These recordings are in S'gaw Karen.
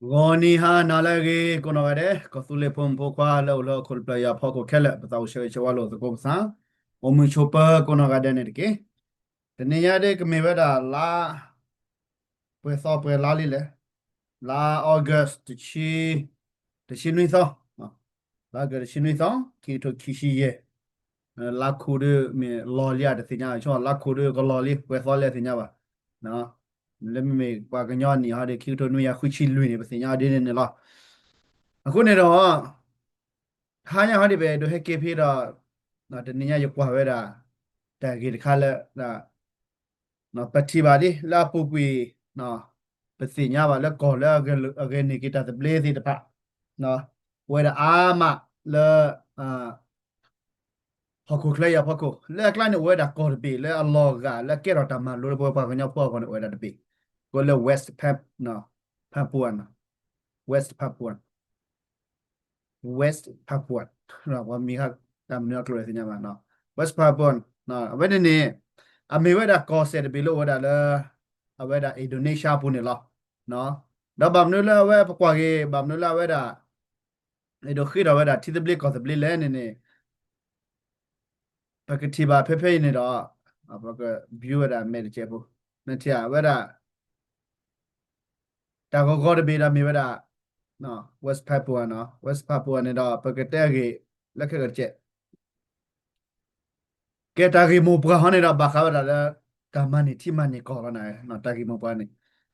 ဂီၤနံၤဟါနၤလၢအဂ့ၤ ကိးနီၢ်ဂၤဒဲး ကီၢ်သူလ့ၤဖိမုၣ်ဖိခွါလၢအိၣ်လၢဟီၣ်ခိၣ်တဖျၢၣ်အံၤအဖီခိၣ်ခဲလၢာ် ပသးအိၣ်ဆၢဂ့ၤဆၢဝါလိာ်သကိးပသး, အိၣ်မုာ်ဆိးပၢၤကိးနီၢ်ဂၤဒဲးန့ၣ်တက့ၢ်. တနံၤညါဒ်ကမ့ၢ်ဝဲဒၣ်လါ ပှဲၤသီပှဲၤလါလံလဲၣ်, လါ August တဆံ တဆံနွံသီ, လါ August တဆံနွံသီ ခံကထိခံဆံယဲၢ်, လါခူဒ်မ့ၢ်လီၤလံဧါတသ့ၣ်ညါ, ဆိလါခူဒ်ကလီၤလံ ပှဲၤသီလံတသ့ၣ်ညါဘၣ်. လၢမ့မ့ၢ်ပှၤကညီနံၣ်ဟီဒ်ခံကထိနွံကယၤဃုဆံလွံၢ်န့ၣ် ပသ့ၣ်ညါဒ်န့ၣ်န့ၣ်လီၤ. အဃိန့ၣ်ဒီး ဟါညါဟီဒ်ပအဲၣ်ဒိးဟဲက့ၤဖဲဒီး တနံၤညါယကွၢ်ဝဲဒၣ် တၢ်ဂ့ၢ်တခါလၢ ပထံၣ်ဘၣ်ဒ်လၢအပူၤကွံာ် ပသ့ၣ်ညါဘၣ်လၢကီၢ်လၢအဂဲၤန့ၢ်က့ၤတၢ်သဘျ့သ့ၣ်တဖၣ် အိၣ်ဝဲဒၣ်အါမးလၢ ဟီၣ်ခိၣ်ချၢအံၤအဖီခိၣ် လၢအကျါန့ၣ်အိၣ်ဝဲဒၣ်ကီၢ်တဘ့ၣ်လၢအလီၤဂာ်လၢကဲထီၣ်တၢ်မၤလိလၢပဝဲပှၤကညီဖိအဂီၢ်န့ၣ် အိၣ်ဝဲဒၣ်တဘ့ၣ်, ကိးလၢ West Pap- Papua, West Papua, West Papua, ပှၤမံၤဟါတၢ်မနုၤအကျိာ်သ့ၣ်ညါဘၣ်, West Papua, အဝဲန့ၣ်န့ၣ် အမ့ၢ်ဝဲဒၣ်ကီၢ်စဲၣ်တဘ့ၣ်လၢအိၣ်ဝဲဒၣ်လၢ အဝဲဒၣ် Indonesia အပူၤန့ၣ်လီၤ. ဒီးဘၣ်မနုၤလၢအဝဲပကွၢ်က့ၤ ဘၣ်မနုၤလၢအဝဲဒၣ် အဲၣ်ဒိးဃ့ထီၣ်ဝဲဒၣ်ထံသဘျ့ကီၢ်သဘျ့လဲၣ်န့ၣ်န့ၣ် ပကထံၣ်ဘၣ်ဖဲဖဲအံၤန့ၣ်ဒီး ပက view ဝဲဒၣ်မဲာ်တကဲးဖိ နထံၣ်ဝဲဒၣ် တၢ်ဂီၤဂီၤတဘ့ၣ်ဒီးမ့ၢ်ဝဲဒၣ် West Papua နီၤ, West Papua န့ၣ်ဒီး ပကတဲအဂ့ၢ်လၢခဲကတကဲး ကဲတၢ်ဂ့ၢ်မိၢ်ပှၢ်ဟီန့ၣ်ဒီး ဘၣ်ဃးဝဲဒၣ်လၢ တၢ်မၤန့ၢ်ထံမၤန့ၢ်ကီၢ်လီၤန့ၣ် တၢ်ဂ့ၢ်မိၢ်ပှၢ်န့ၣ်.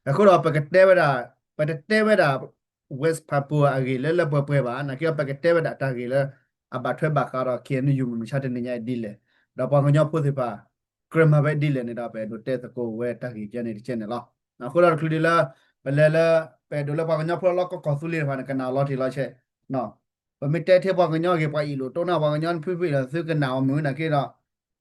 အဃိဒီးပကတဲဝဲဒၣ် ပတတဲဝဲဒၣ် West Papua အဂ့ၢ်လၢလၢပှဲၤပှဲၤဘၣ်, နာ်က့ဒီးပကတဲဝဲဒၣ်တၢ်ဂ့ၢ်လၢ အဘၣ်ထွဲဘၣ်ဃးဒီး K N U မုၢ်မဆါတနံၤညါအံၤဒ်လဲၣ်, ဒီးပှၤကညီဖိသ့ၣ်တဖၣ် ကြၢးမၤဝဲဒ်လဲၣ်န့ၣ်ဒီး ပအဲၣ်ဒိးတဲသကိးဝဲတၢ်ဂ့ၢ်ကဲန့ၣ်တကဲန့ၣ်လီၤ. အဃိဒီးတချုးဒ်လၢ ပလဲၤလၢ ပအဲၣ်ဒိးလၢပှၤကညီဖိလၢလီၢ်ကီၢ်သူလ့ၤတဖၣ်န့ၣ် ကနၣ်အီၤလီၤတံၢ်လီၤဆဲး ပမ့ၢ်တဲထဲပှၤကညီအဂ့ၢ် ပှၤအ့ၣ်လိာ်တိၢ်နီၣ်ပှၤကညီဖုဖုလီၤ သုကနၣ်အီၤမုာ်နာ်က့ဒီး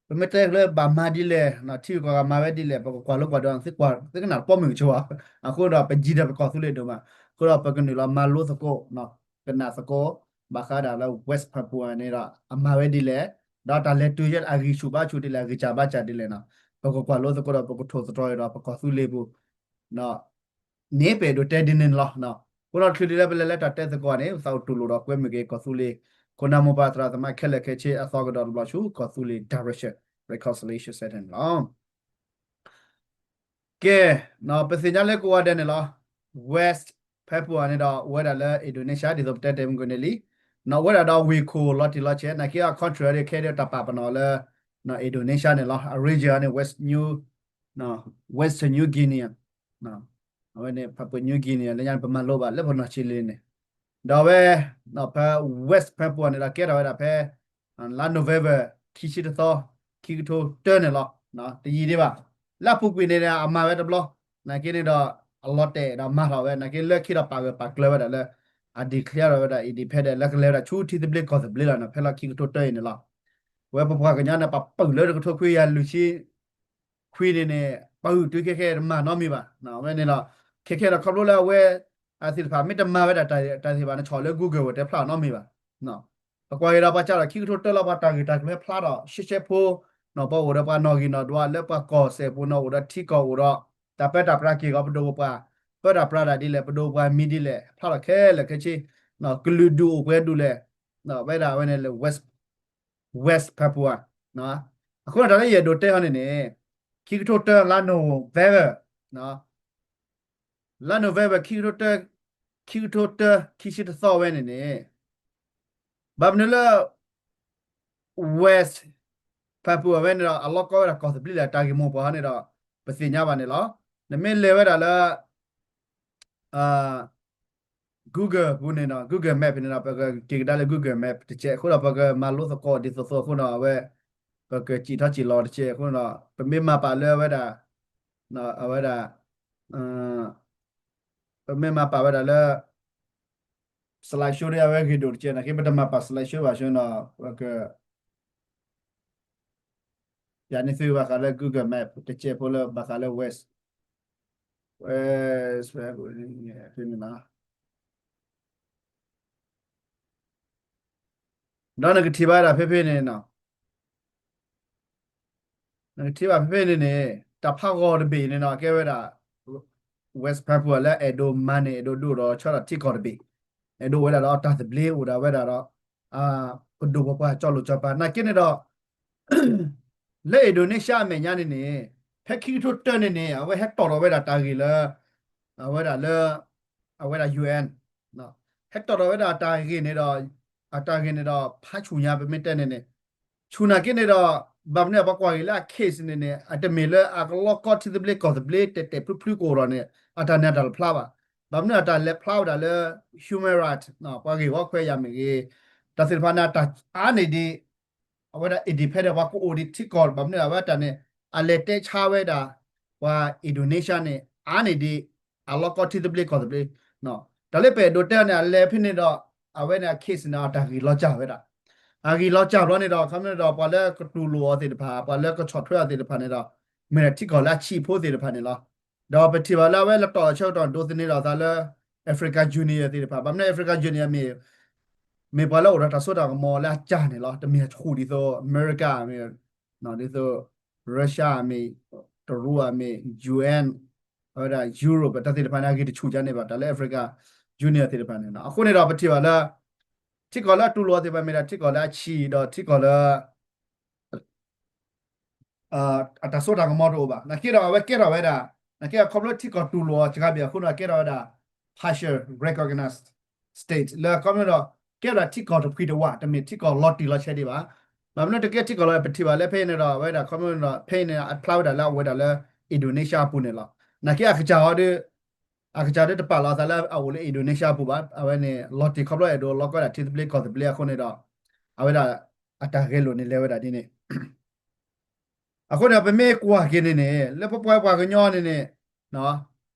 ပမ့ၢ်တဲလၢဘၣ်မၤဒ်လဲၣ် ထံဂုၤကီၢ်ဂၤမၤဝဲဒ်လဲၣ် ပကကွၢ်လိပှၤဒီး သုကနၣ်တပီၢ်မုၢ်ကဆိးဘၣ်. အဃိဒီးပယံၤဒီးပကီၢ်သူလ့ၤဒိၣ်မး, အဃိဒီးပကနုာ်လီၤမၤလိသကိး ကနၣ်သကိး ဘၣ်ဃးဒၣ်လၢ West Papua န့ၣ်ဒီး အမၤဝဲဒ်လဲၣ်, ဒီးတၢ်လဲၤတုၤယဲအဂံၢ်ဆူၣ်ဘါဆူၣ်ဒ်လဲၣ် အဂံၢ်စၢ်ဘါစၢ်ဒ်လဲၣ်နီၤ, ပကကွၢ်လိသကိးဒီး ပကထိၣ်သတြီၤအီၤဒီး ပကီၢ်သူလ့ၤပူၤ န့ၣ်ပအဲၣ်ဒိးတဲဒ်န့ၣ်လီၤ. အဃိဒီးတချုးဒ်လၢပလဲၤလၢတၢ်တဲသကိးန့ၣ် ပသးအိၣ်တူၢ်လိာ်ဒီးကွဲမုာ်က့ၤကီၢ်သူလ့ၤ ခိၣ်နၢ်မိၢ်ပၢ်သရၣ်သမါခဲလၢာ်ခဲဆ့အသီကဒီးတဘျီဆူ ကီၢ်သူလ့ၤ Direction Reconciliation Center န့ၣ်လီၤ. ကဲ, ပသ့ၣ်ညါလၢကိးဂၤဒဲးန့ၣ်လီၤ. West Papua န့ၣ်ဒီး အိၣ်ဝဲဒၣ်လၢ Indonesia ဒ်သိးပတဲတဲမုၢ်ကန့ၣ်လံ, အိၣ်ဝဲဒၣ်ဒီးဝ့ၢ်ခိၣ်လီၤတံၢ်လီၤဆဲး နာ်က့အ country ဒီးခဲဒ်တၢ်ပာ်ပနီၣ်လၢ Indonesia န့ၣ်လီၤ. Aboriginal န့ၣ် West New, Western New Guinea အဝဲန့ၣ် Papua New Guinea လၢညါန့ၣ် ပမၤလိဘၣ်လၢပနီၢ်ဆံးလံန့ၣ်, ဒီးအဝဲ ဖဲ West Papua န့ၣ်ဒီး ကဲထီၣ်ဝဲဒၣ်ဖဲ လါ November ခံဆံတသီ ခံကထိတၢန့ၣ်လီၤ. တယံာ်ဒံးဘၣ်. လၢအပူၤကွံာ်န့ၣ် အမၤဝဲတဘျီ, နာ်က့န့ၣ်ဒီး အလီၤတဲာ်ဒီးမၤထီၣ်ဝဲ နာ်က့လၢခံဒီးပာ်ဂၢၢ်ပာ်ကျၢၤဝဲဒၣ်လၢ အ declare ထီၣ်ဝဲဒၣ် independent လၢကလဲၤဝဲဒၣ်ဆူထံသဘျ့ကီၢ်သဘျ့လီၤန့ၣ် ဖဲလၢခံကထိတၢအံၤန့ၣ်လီၤ. ဝဲပပှၤကညီန့ၣ် ပပုၢ်လၢတကထိခွံကယၤလွံၢ်ဆံ ခွံန့ၣ်န့ၣ် ပဂုာ်တုၤခဲခဲတမၤနီတမံၤဘၣ်. အဝဲန့ၣ်ဒီး ခဲခဲဒီးခီဖျိလၢအဝဲ အသ့ၣ်တဖၣ်မ့ၢ်တမၤဝဲဒၣ်တၢ်သ့ၣ်တဖၣ်န့ၣ် ဆီၣ်လၢ Google ဝဲတဲဖျါနီတမံၤဘၣ်. ပကွၢ်က့ၤဒီးပှၤကဒီးခံကထိတၢလီၤ ပှၤတၢ်ဂ့ၢ်တၢ်ကျိၤဟဲဖျါထီၣ်ရှဲရှဲဖိ, ပှၤအိၣ်ဒီးပှၤနီၣ်ဂံၢ်နီၣ်ဒွးလၢပှၤကီၢ်စဲၣ်ပူၤန့ၣ် အိၣ်ဒီးထံကီၢ်အိၣ်ဒီး တၢ်ပၢတၢ်ပြးက့ၢ်ဂီၤ ပဒိၣ်ပပှၢ် ပၢတၢ်ပြးတၢ်ဒ်လဲၣ် ပဒိၣ်ပပှၢ်မံၤဒ်လဲၣ် ဖျါထီၣ်ခဲလၢာ်ခဲဆ့, ကလုာ်ဒူၣ်အိၣ်ပှဲၤဒူၣ်လဲၣ်, ဝဲဒၣ်ဝဲန့ၣ်လၢ West Papua. အဃိန့ၣ်တၢ်လၢယအဲၣ်ဒိးတဲဟီန့ၣ်န့ၣ် ခံကထိတၢလါ November, လါ November ခံကထိတၢ, ခံကထိတၢ ခံဆံတသီဝဲန့ၣ်န့ၣ် ဘၣ်မနုၤလၢ West Papua ဝဲန့ၣ်ဒီး အလီၢ်ကီဝဲဒၣ်ကီၢ်သဘျ့လဲၣ် တၢ်ဂ့ၢ်မိၢ်ပှၢ်ဟီန့ၣ်ဒီး ပသ့ၣ်ညါဘၣ်န့ၣ်လီၤ. နမ့ၢ်လဲၤဝဲဒၣ်လၢ Google ပူၤန့ၣ်ဒီး Google Map န့ၣ်ဒီး ပကက့ၤကဒါလၢ Google Map တကဲး အဃိဒီး ပကမၤလိသကိးဒ်သိးသိးအဃိဒီး အဝဲ ပကစံၣ်ထီၣ်စံၣ်လီၤတကဲးအဃိဒီး ပမ့ၢ်မၤပာ်လၢအဝဲဒၣ် အဝဲဒၣ် ပမ့ၢ်မၤပာ်ဝဲဒၣ်လၢ slide show ဒ်အဝဲဂ့ၤဒိၣ်တကဲး နာ်က့ ပတမၤပာ် slide show ဘၣ်ဆၣ်ဒီး ပက ယၤန့ၣ်သုဘၣ်ဃးလၢ Google Map တကဲးဖိလၢဘၣ်ဃးလၢ West, West, န့ၣ်လီၤ. ဒီးနကထံၣ်ဘၣ်ဒၣ်ဖဲဖဲန့ၣ်နီၤ, နကထံၣ်ဘၣ်ဖဲဖဲန့ၣ်န့ၣ် တၢ်ဖးဂီၤတဘ့ၣ်န့ၣ်နီၤ ကဲဝဲဒၣ် West Papua လၢအဲၣ်ဒိးမၤန့ၢ် အဲၣ်ဒိးဒိၣ်ဒီးဆၢထၢၣ်ထံကီၢ်တဘ့ၣ်, အဲၣ်ဒိးဝဲဒၣ်ဒီးတၢ်သဘျ့အိၣ်ဒၣ်ဝဲဒၣ်ဒီး ပဒိၣ်ပပှၢ်ကၠီလိာ်ကၠီပၤ နာ်က့န့ၣ်ဒီး လၢ Indonesia အမဲာ်ညါန့ၣ်န့ၣ် ဖဲခံကထိတၢန့ၣ်န့ၣ် အဝဲဟဲတီၣ်ထီၣ်ဝဲဒၣ်တၢ်ဂ့ၢ်လၢ အဝဲဒၣ်လၢ အဝဲဒၣ် UN ဟဲတီၣ်ထီၣ်ဝဲဒၣ်တၢ်ဂ့ၢ်န့ၣ်ဒီး အတၢ်ဂ့ၢ်န့ၣ်ဒီး ဖးဆူၣ်ညါ ပမ့ၢ်တဲန့ၣ်န့ၣ် ဆူၣ်နာ်က့န့ၣ်ဒီး ဘၣ်မနုၤပှၤကွၢ်ဂ့ၤလၢအ case န့ၣ်န့ၣ် အတမ့ၢ်လၢအကလီကီထံသဘျ့ကီၢ်သဘျ့ တဲာ်တဲာ်ဖျုးဖျုးကအိၣ်ဒီးန့ၣ် အတၢ်န့ၣ်အတၢ်တဖျါဘၣ်. ဘၣ်မနုၤအတၢ်လဲၤဖျါဝဲဒၣ်လၢ human right ပှၤဂ့ၢ်ဝီခွဲးယာ်မ့ၢ်ဂ့ၤ တၢ်သ့ၣ်တဖၣ်န့ၣ် အတၢ်အါန့ၢ်ဒံး အဝဲဒၣ် independent ပှၤကအိၣ်ဒံးထံကီၢ် ဘၣ်မနုၤအဝဲတၢ်န့ၣ် အလဲၤတဲဆါဝဲဒၣ် ပှၤ Indonesia န့ၣ် အါန့ၢ်ဒံး အလီကီထံသဘျ့ကီၢ်သဘျ့ တၢ်လၢပအဲၣ်ဒိးတဲန့ၣ် အလဲၤဖဲန့ၣ်ဒီး အဝဲန့ၣ် အ case န့ၣ် အတၢ်ဂ့ၢ်လီၤစၢ်ဝဲဒၣ် အဂ့ၢ်လီၤစၢ်ဘျီန့ၣ်ဒီး ခီမ့ၢ်ဒီး ပှၤလၢကတူၢ်လိာ်အီၤသ့ၣ်တဖၣ် ပှၤလၢကဆီၣ်ထွဲအီၤသ့ၣ်တဖၣ်န့ၣ်ဒီး မ့ၢ်ဒၣ်ထံကီၢ်လၢအဆံးဖိသ့ၣ်တဖၣ်န့ၣ်လီၤ. ဒီးပထံၣ်ဘၣ်လၢအဝဲလၢတီၢ်ဆၢကတီၢ်ဒိးသန့ၤဒီးသးလၢ African Union သ့ၣ်တဖၣ် ဘၣ်မနုၤ African Union မ့ၢ် မ့ၢ်ပှၤလၢအိၣ်ဒီးတၢ်စိတၢ်ကမီၤလၢအကၢ်န့ၣ်လီၤ. တမ့ၢ်အဆူၣ်ဒ်သိး အမဲရကၤမ့ၢ် ဒ်သိး Russia မ့ၢ် တရူးမ့ၢ် UN အဝဲဒၣ် Europe တၢ်သ့ၣ်တဖၣ်န့ၣ် အဂ့ၢ်တဆူၣ်ကန့ၣ်ဘၣ် တၢ်လၢ African Union သ့ၣ်တဖၣ်န့ၣ်လီၤ. အဃိန့ၣ်ဒီးပထံၣ်ဘၣ်လၢ ထံကီၢ်လၢအတူၢ်လိာ်အီၤသ့ၣ်တဖၣ်မ့ၢ်ဒၣ်ထံကီၢ်လၢအဆံးဒီးထံကီၢ်လၢ အတၢ်စိတၢ်ကမီၤတအိၣ်ဘၣ်. နာ်က့ဒီးအဝဲကဲထီၣ်ဝဲဒၣ် နာ်က့အခီဖျိထံကီၢ်တူၢ်လိာ်အီၤစှၤဘၣ်အဃိဒီးကဲထီၣ်ဝဲဒၣ် partial recognized state လၢအခီဖျိဒီး ကဲထီၣ်ထံကီၢ်တဖှံတဝး တမ့ၢ်ထံကီၢ်လီၤတံၢ်လီၤဆဲးဒံးဘၣ်. ဘၣ်မနုၤတကဲထံကီၢ်လီၤ ပထံၣ်ဘၣ်လၢဖဲအံၤန့ၣ်ဒီး အဝဲဒၣ်ခီဖျိဒီး ဖဲအံၤန့ၣ် အဖျါဝဲဒၣ်လၢအဝဲဒၣ်လၢ Indonesia အပူၤန့ၣ်လီၤ. နာ်က့အကစၢ်ဟီဒီး အကစၢ်ဒီးတပာ်လီၤအသးလၢအအိၣ်လၢ Indonesia အပူၤဘၣ်. အဝဲန့ၣ် လီၤတံၢ်ခီဖျိအဲၣ်ဒိးလီၤကီဒၣ်ထံသဘျ့ကီၢ်သဘျ့အဃိန့ၣ်ဒီး အဝဲဒၣ်အတၢ်ဂဲၤလိာ်န့ၣ်လဲၤဝဲဒၣ်ဒ်န့ၣ် အဃိန့ၣ် ပမ့ၢ်ကွၢ်က့ၤန့ၣ်န့ၣ် လၢပပှၤပှၤကညီန့ၣ်န့ၣ်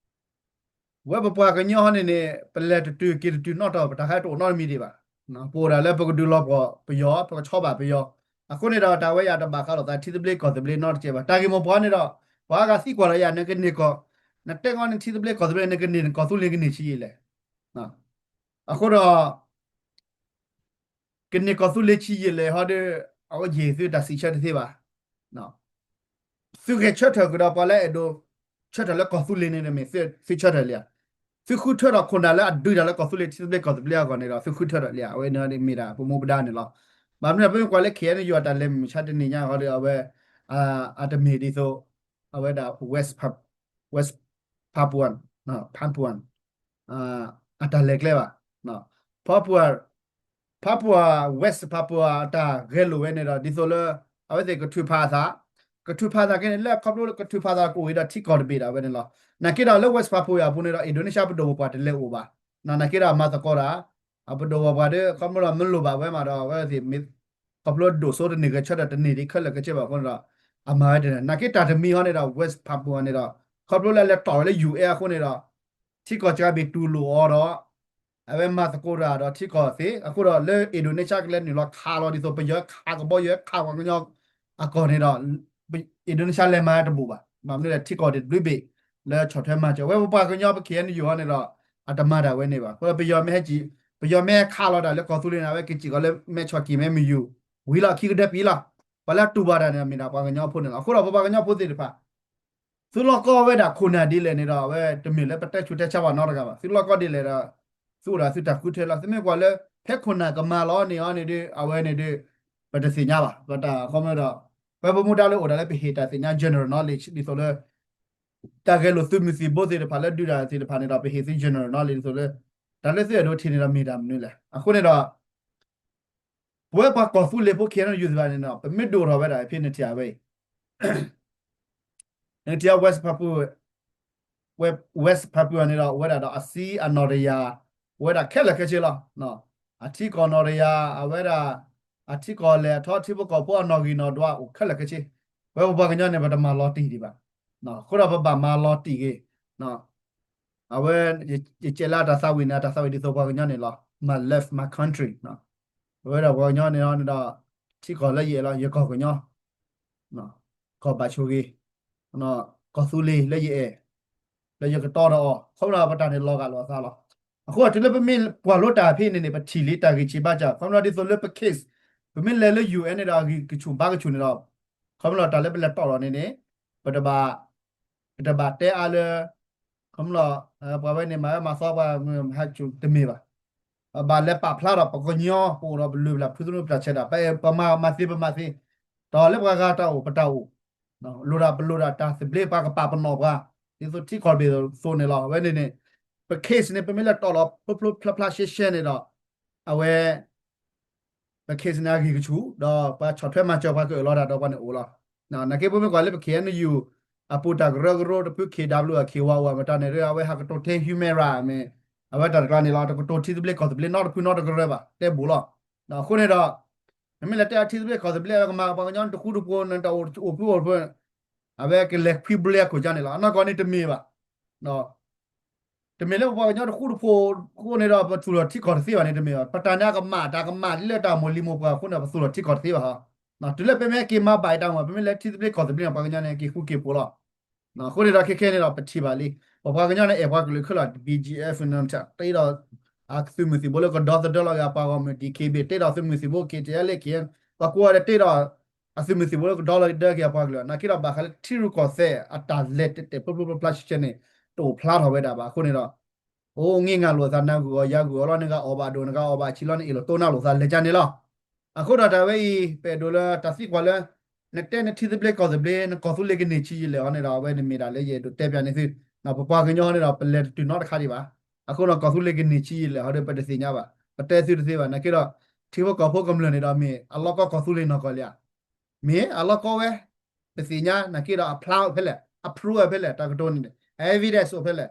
ဝဲပပှၤကညီန့ၣ်န့ၣ် ပလဲၤတတုၤက့ၤတတုၤနီတီၢ် ပတၢ်ခါတအိၣ်နီတမံၤဒံးဘၣ်. ပအိၣ်ဒၣ်လၢပကဒုးလီၤပှီၢ်ပယီၤ ပကဆီဘၣ်ပယီၤ. အဃိန့ၣ်ဒီး တၢ်ဝဲယၤတဘၣ်ဃးလိာ်သးထံသဘျ့ကီၢ်သဘျ့နီတစဲးဘၣ်. တၢ်ဂ့ၢ်မိၢ်ပှၢ်န့ၣ်ဒီး ပှၤဂၤသံကွၢ်လီၤယၤ နကန့ၢ်ကီၢ် နတဲကီၢ်န့ၣ်ထံသဘျ့ကီၢ်သဘျ့ နကန့ၢ်ကီၢ်သူလ့ၤကန့ၢ်ဆံးယံာ်လဲၣ်. အဃိဒီး ကန့ၢ်ကီၢ်သူလ့ၤဆံးယံာ်လဲၣ်ဟီဒီး အဝဲယံာ်သုတၢ်စံးဆၢတသ့ဘၣ်. သုဂဲၤဆၢထၢၣ်ကဒီးပှၤလၢအဲၣ်ဒိး ဆၢထၢၣ်လၢကီၢ်သူလ့ၤန့ၣ်မ့ၢ်သုဆၢထၢၣ်လံဧါ. သုဃုထၢထီၣ်ခိၣ်နၢ်လၢအဒုးတၢ်လၢကီၢ်သူလ့ၤထံသဘျ့ကီၢ်သဘျ့အဂီၢ်န့ၣ်ဒီး သုဃုထၢထီၣ်လံဧါ. အဝဲန့ၣ်မ့ၢ်ဒၣ်ပမူပဒါန့ၣ်လီၤ. ဘၣ်မနုၤပမ့ၢ်ကွၢ်လၢ KNU အတၢ်လဲၤမုၢ်မဆါတနံၤညါဟီဒီး အဝဲ အတမ့ၢ်ဒ်သိး အဝဲဒၣ် West Papua, Papuan, Papuan အတၢ်လဲၤကျဲဘၣ်. Papua, Papua, West Papua အတၢ်ဂဲၤလိာ်ဝဲန့ၣ်ဒီး ဒ်သိးလၢ အဝဲသ့ၣ်ကထုးဖးအသး, ကထုးဖးအသးက့န့ၣ် လၢခီဖျိကထုးဖးအသးကအိၣ်ဝဲဒီးထံကီၢ်တဘ့ၣ်ဒၣ်ဝဲန့ၣ်လီၤ. နာ်က့ဒီးလၢ West Papua အပူၤန့ၣ်ဒီး Indonesia ပဒိၣ်ပပှၢ်တလဲၤအိၣ်ဘၣ်. နာ်က့ဒီးမၤသကိးတၢ် အပဒိၣ်ပပှၢ်ဒီး ခီဖျိမ့ၢ်လိၣ်ဘၣ်ဝဲမးဒီး အဝဲသ့ၣ်မ့ၢ် ခီဖျိဒိၣ်စိတန့ၢ်ဂဲၤဆၢထၢၣ်တန့ၢ်ဒ်ခဲလၢာ်ခဲဆ့ဘၣ်အဃိန့ၣ်ဒီး အမၤဝဲတန့ၢ် နာ်က့တၢ်တမံၤဟီန့ၣ်ဒီး West Papua န့ၣ်ဒီး ခီဖျိလၢလဲၤတီၢ်ဝဲလၢ UN အဃိန့ၣ်ဒီး ထံကီၢ်စှၤဘ့ၣ်တူၢ်လိာ်အီၤဒီး အဝဲမၤသကိးတၢ်ဒီးထံကီၢ်သ့ အဃိဒီးလၢ Indonesia ကလဲၤနုာ်လီၤခးလီၤဒ်သိး ပယီၤခးကဘီယူၤခးပှၤကညီအကီၢ်န့ၣ်ဒီး Indonesia လဲၤမၤတဘူၣ်ဘၣ်. ဘၣ်မနုၤလဲၣ် ထံကီၢ်ဒၣ်တဘျုးဘ့ၣ် လၢဆီၣ်ထွဲမၤစၢၤ ဝဲပပှၤကညီပ KNU ဟီန့ၣ်ဒီး အတမၤတၢ်ဝဲန့ၣ်ဘၣ်. အဃိဒီးပယီၤမ့ၢ်ဟဲက့ၤ ပယီၤမ့ၢ်ဟဲခးလီၤတၢ်လၢကီၢ်သူလ့ၤန့ၣ် အဝဲက့ၤစ့ၢ်ကီးလၢမဲဆီၣ်ကံၤမဲမုၢ်ယူၤ ဝံၤလီၤခံကဒၢပံၤလီၤ. ပှၤလၢအတူၢ်ဘၣ်တၢ်န့ၣ် မ့ၢ်ဒၣ်ပှၤကညီဖိန့ၣ်လီၤ. အဃိဒီးပပှၤကညီဖိသ့ၣ်တဖၣ် သုလီၢ်ကီဝဲဒၣ်ခိၣ်နၢ်ဒ်လဲၣ်န့ၣ်ဒီး အဝဲတမ့ၢ်လၢပတဲဆူးတဲဆါဘၣ်နီတဂၤဘၣ်. သုလီၢ်ကီဒ်လဲၣ်ဒီး သုအိၣ်ဒီးသုတၢ်ဃုထၢလီၤ. သုမ့ၢ်ကွၢ်လၢ ဖဲခိၣ်နၢ်ကမၤလီၤန့ၢ်အီၤန့ၣ်ဒီး အဝဲန့ၣ်ဒီး ပတသ့ၣ်ညါဘၣ်. ပတၢ်ခီမ့ၢ်ဒီး ပဝဲပမူဒါလၢအိၣ်ဒၣ်လၢပဟ့ၣ်တၢ်သ့ၣ်ညါ general knowledge ဒ်သိးလၢ တၢ်ဂဲၤလိာ်သုးမုၢ်သံၣ်ဘိသ့ၣ်တဖၣ်လၢဒုးတၢ်သ့ၣ်တဖၣ်န့ၣ်ဒီး ပဟ့ၣ်သု general knowledge ဒ်သိးလၢ တၢ်လၢသုအဲၣ်ဒိးထံၣ်န့ၣ်ဒီးမ့ၢ်တၢ်မနုၤလဲၣ်. အဃိန့ၣ်ဒီး ပဝဲပှၤကီၢ်သူလ့ၤဖိ KNU သ့ၣ်တဖၣ်န့ၣ်ဒီး ပမ့ၢ်ဒိၣ်ထီၣ်ဝဲဒၣ်ဖဲန့ၣ်ထံၣ် အဝဲအံၤ နထံၣ် West Papua, West Papua န့ၣ်ဒီး အိၣ်ဝဲဒၣ်ဒီးအစံအနီၢ်တယၢ် အိၣ်ဝဲဒၣ်ခဲလၢာ်ခဲဆ့လီၤ. အထံကီၢ်နီၢ်တယၢ် အဝဲဒၣ် အထံကီၢ်လဲၢ်အထီ ထံဖိကီၢ်ဖိအနီၢ်ဂံၢ်နီၢ်ဒွး အိၣ်ခဲလၢာ်ခဲဆ့. ပဝဲပပှၤကညီန့ၣ် ပတမၤလီၤတံၢ်ဒံးဘၣ်. အဃိဒီးပဘၣ်မၤလီၤတံၢ်ဂ့ၤ အဝဲ ယကဲလၢအတၢ်သးဝံၣ်န့ၣ် အတၢ်သးဝံၣ်ဒ်သိးပှၤကညီန့ၣ်လီၤ. My love, my country. ပဝဲဒၣ်ပှၤကညီန့ၣ်ဒီး ထံကီၢ်လၢယအဲၣ်လီၤ ယကီၢ်ကညီ ကီၢ်ဘၣ်ဆိၣ်ဂ့ၤ ကီၢ်သူလ့ၤလၢယအဲၣ် လၢယကတီဒီးအီၤ ခီဖျိပတၢ်န့ၣ်လီၤဂာ်လိာ်အသးလီၤ. အဃိတုၤလၢပမ့ၢ်ကွၢ်လိတၢ်ဖဲန့ၣ်န့ၣ် ပထံၣ်လံတၢ်ဂံၢ်ဆံးဘါစၢ် ခီဖျိဒ်သိးလၢပ case ပမ့ၢ်လဲၤလၢ UN န့ၣ်ဒီး အဂံၢ်ကဆူၣ်ဘါကဆူၣ်န့ၣ်ဒီး ခီဖျိတၢ်လၢပလဲၤတီၢ်လီၤန့ၣ်န့ၣ် ပတဘၣ် ပတဘၣ်တဲအါလၢ ခီဖျိ ပှၤဝဲန့ၣ်မၤဝဲမၤသီပှၤ တမ့ၢ်ဘၣ်. ဘၣ်လဲၤပာ်ဖျါဒီးပှၤကညီ ပအိၣ်ဒီးပလုၢ်ပလၢ် ဖုသနူပတၢ်ဆဲးတၢ် ပမၤမၤသ့ပမၤသ့, ဒီးလၢပှၤဂၤတၢ်အိၣ်ပတၢ်အိၣ်, လိၣ်ဒၣ်ပလိၣ်ဒၣ်တၢ်သဘျ့ ပှၤကပာ်ပနီၣ်ပှၤ ဒ်သိးထံကီၢ်တဘ့ၣ်အသိးန့ၣ်လီၤ. အဝဲန့ၣ်န့ၣ် ပ case န့ၣ် ပမ့ၢ်လဲၤတီၣ်လီၤဖျိဖျိဖျါဖျါရှဲရှဲန့ၣ်ဒီး အဝဲ ပ case န့ၣ်အဂံၢ်ကဆူၣ် ဒီးပှၤဆီၣ်ထွဲမၤစၢၤပှၤကအၢၣ်လီၤတၢ်ဒီးပှၤန့ၣ်အိၣ်လီၤ. နာ်က့ပမ့ၢ်ကွၢ်လၢပ K N U အပူၤတၢ်ကရၢကရိတဖု K W အ K Y O အမတၤန့ၣ်ဒီး အဝဲဟးကတိၤထဲ Humera မ့ၢ် အဝဲတၢ်တကျါန့ၣ်လီၤ. တကတိၤထံသဘျ့ကီၢ်သဘျ့နီတဖုနီတကရၢဘၣ် တဲဘူးလီၤ. အဃိန့ၣ်ဒီး နမ့ၢ်လဲၤတဲအီၤထံသဘျ့ကီၢ်သဘျ့ အဝဲကမၤပှၤကညီတဃူတဖိး နတၢ်အိၣ်ဖှိၣ်အိၣ်ဖှိၣ် အဝဲကလဲၤခွံဘျ့အခိၣ်ကါန့ၣ်လီၤ. အနီၢ်ကီၢ်န့ၣ်တမ့ၢ်ဘၣ်. တမ့ၢ်လၢပပှၤကညီတဃူတဖိးအဃိန့ၣ်ဒီး ပသူၣ်ထီၣ်ထံကီၢ်တသ့ဘၣ်န့ၣ်တမ့ၢ်ဘၣ်. ပတၢ်န့ၣ်အကမၣ် တၢ်ကမၣ်လၢတၢ်မိၢ်လံၤမိၢ်ပှၢ်အဃိန့ၣ် ပသူၣ်ထီၣ်ထံကီၢ်တသ့ဘၣ်ဟီ. တုၤလၢပမ့ၢ်က့ၤမၤဘၣ်အံၤတၢ်မၤ ပမ့ၢ်လဲၤထံသဘျ့ကီၢ်သဘျ့န့ၣ် ပှၤကညီန့ၣ် က့ၤဃူက့ၤဖိးလီၤ. အဃိန့ၣ်ဒီးခဲခဲန့ၣ်ဒီး ပထံၣ်ဘၣ်လံ ပပှၤကညီန့ၣ် အဲၣ်ပှၤကလုာ်ခဲလၢာ် B G F န့ၣ် တ့ဒီး အသုးမုၢ်သံၣ်ဘိလၢကဒီသဒၢလီၤက့ၤအပှၤဂီၢ်မုၢ် D K B A တ့ဒီးသုးမုၢ်သံၣ်ဘိ K T L K N ပှၤကိးဂၤဒဲးတ့ဒီး အသုးမုၢ်သံၣ်ဘိလၢကဒီလီၤဒၢက့ၤအပှၤကလုာ် နာ်က့ဒီးဘၣ်ဃးလၢထံရူၢ်ကီၢ်သဲးအတၢ်လဲၤတဲာ်တဲာ်ဖျိဖျိဖျါဖျါရှဲရှဲန့ၣ် တအိၣ်ဖျါထီၣ်ဝဲဒၣ်ဘၣ်. အဃိန့ၣ်ဒီး အိၣ်ငံးငါလိာ်သး နဂုၤအီၣ်ယၤဂုၤအီၣ်လီၤ နဂၤအီၣ်ဘၣ်အဆံးလီၤ နအ့ၣ်လိာ်တိၢ်နၢ်လိာ်သးလဲၤကါန့ၣ်လီၤ. အဃိဒီးတၢ်ဝဲအံၤ ပအဲၣ်ဒိးလၢတၢ်သံကွၢ်လၢ နတဲနထံသဘျ့ကီၢ်သဘျ့ နကီၢ်သူလ့ၤကန့ၢ်ဆံးယံာ်လဲၣ်ဟီန့ၣ်ဒီး အဝဲန့ၣ်မ့ၢ်ဒၣ်လၢယအဲၣ်ဒိးတဲပၠးန့ၣ်သု ပပှၤကညီဟီန့ၣ်ဒီး ပလဲၤတတုၤနီတခါဒံးဘၣ်. အဃိဒီးကီၢ်သူလ့ၤကန့ၢ်ဆံးယံာ်လဲၣ်ဟီဒီး ပတသ့ၣ်ညါဘၣ် ပတဲသုတသ့ဘၣ် နာ်က့ဒီး ထံဖိကီၢ်ဖိကမျၢၢ်န့ၣ်ဒီးမ့ၢ်အလီၢ်ကီကီၢ်သူလ့ၤနီၢ်ကီၢ်လံဧါ မ့ၢ်အလီၢ်ကီဝဲ ပသ့ၣ်ညါ နာ်က့ဒီးအဖျါအိၣ်ဖဲလဲၣ် အ proof အိၣ်ဖဲလဲၣ် တၢ်ကတိၤန့ၣ် evidence အိၣ်ဖဲလဲၣ်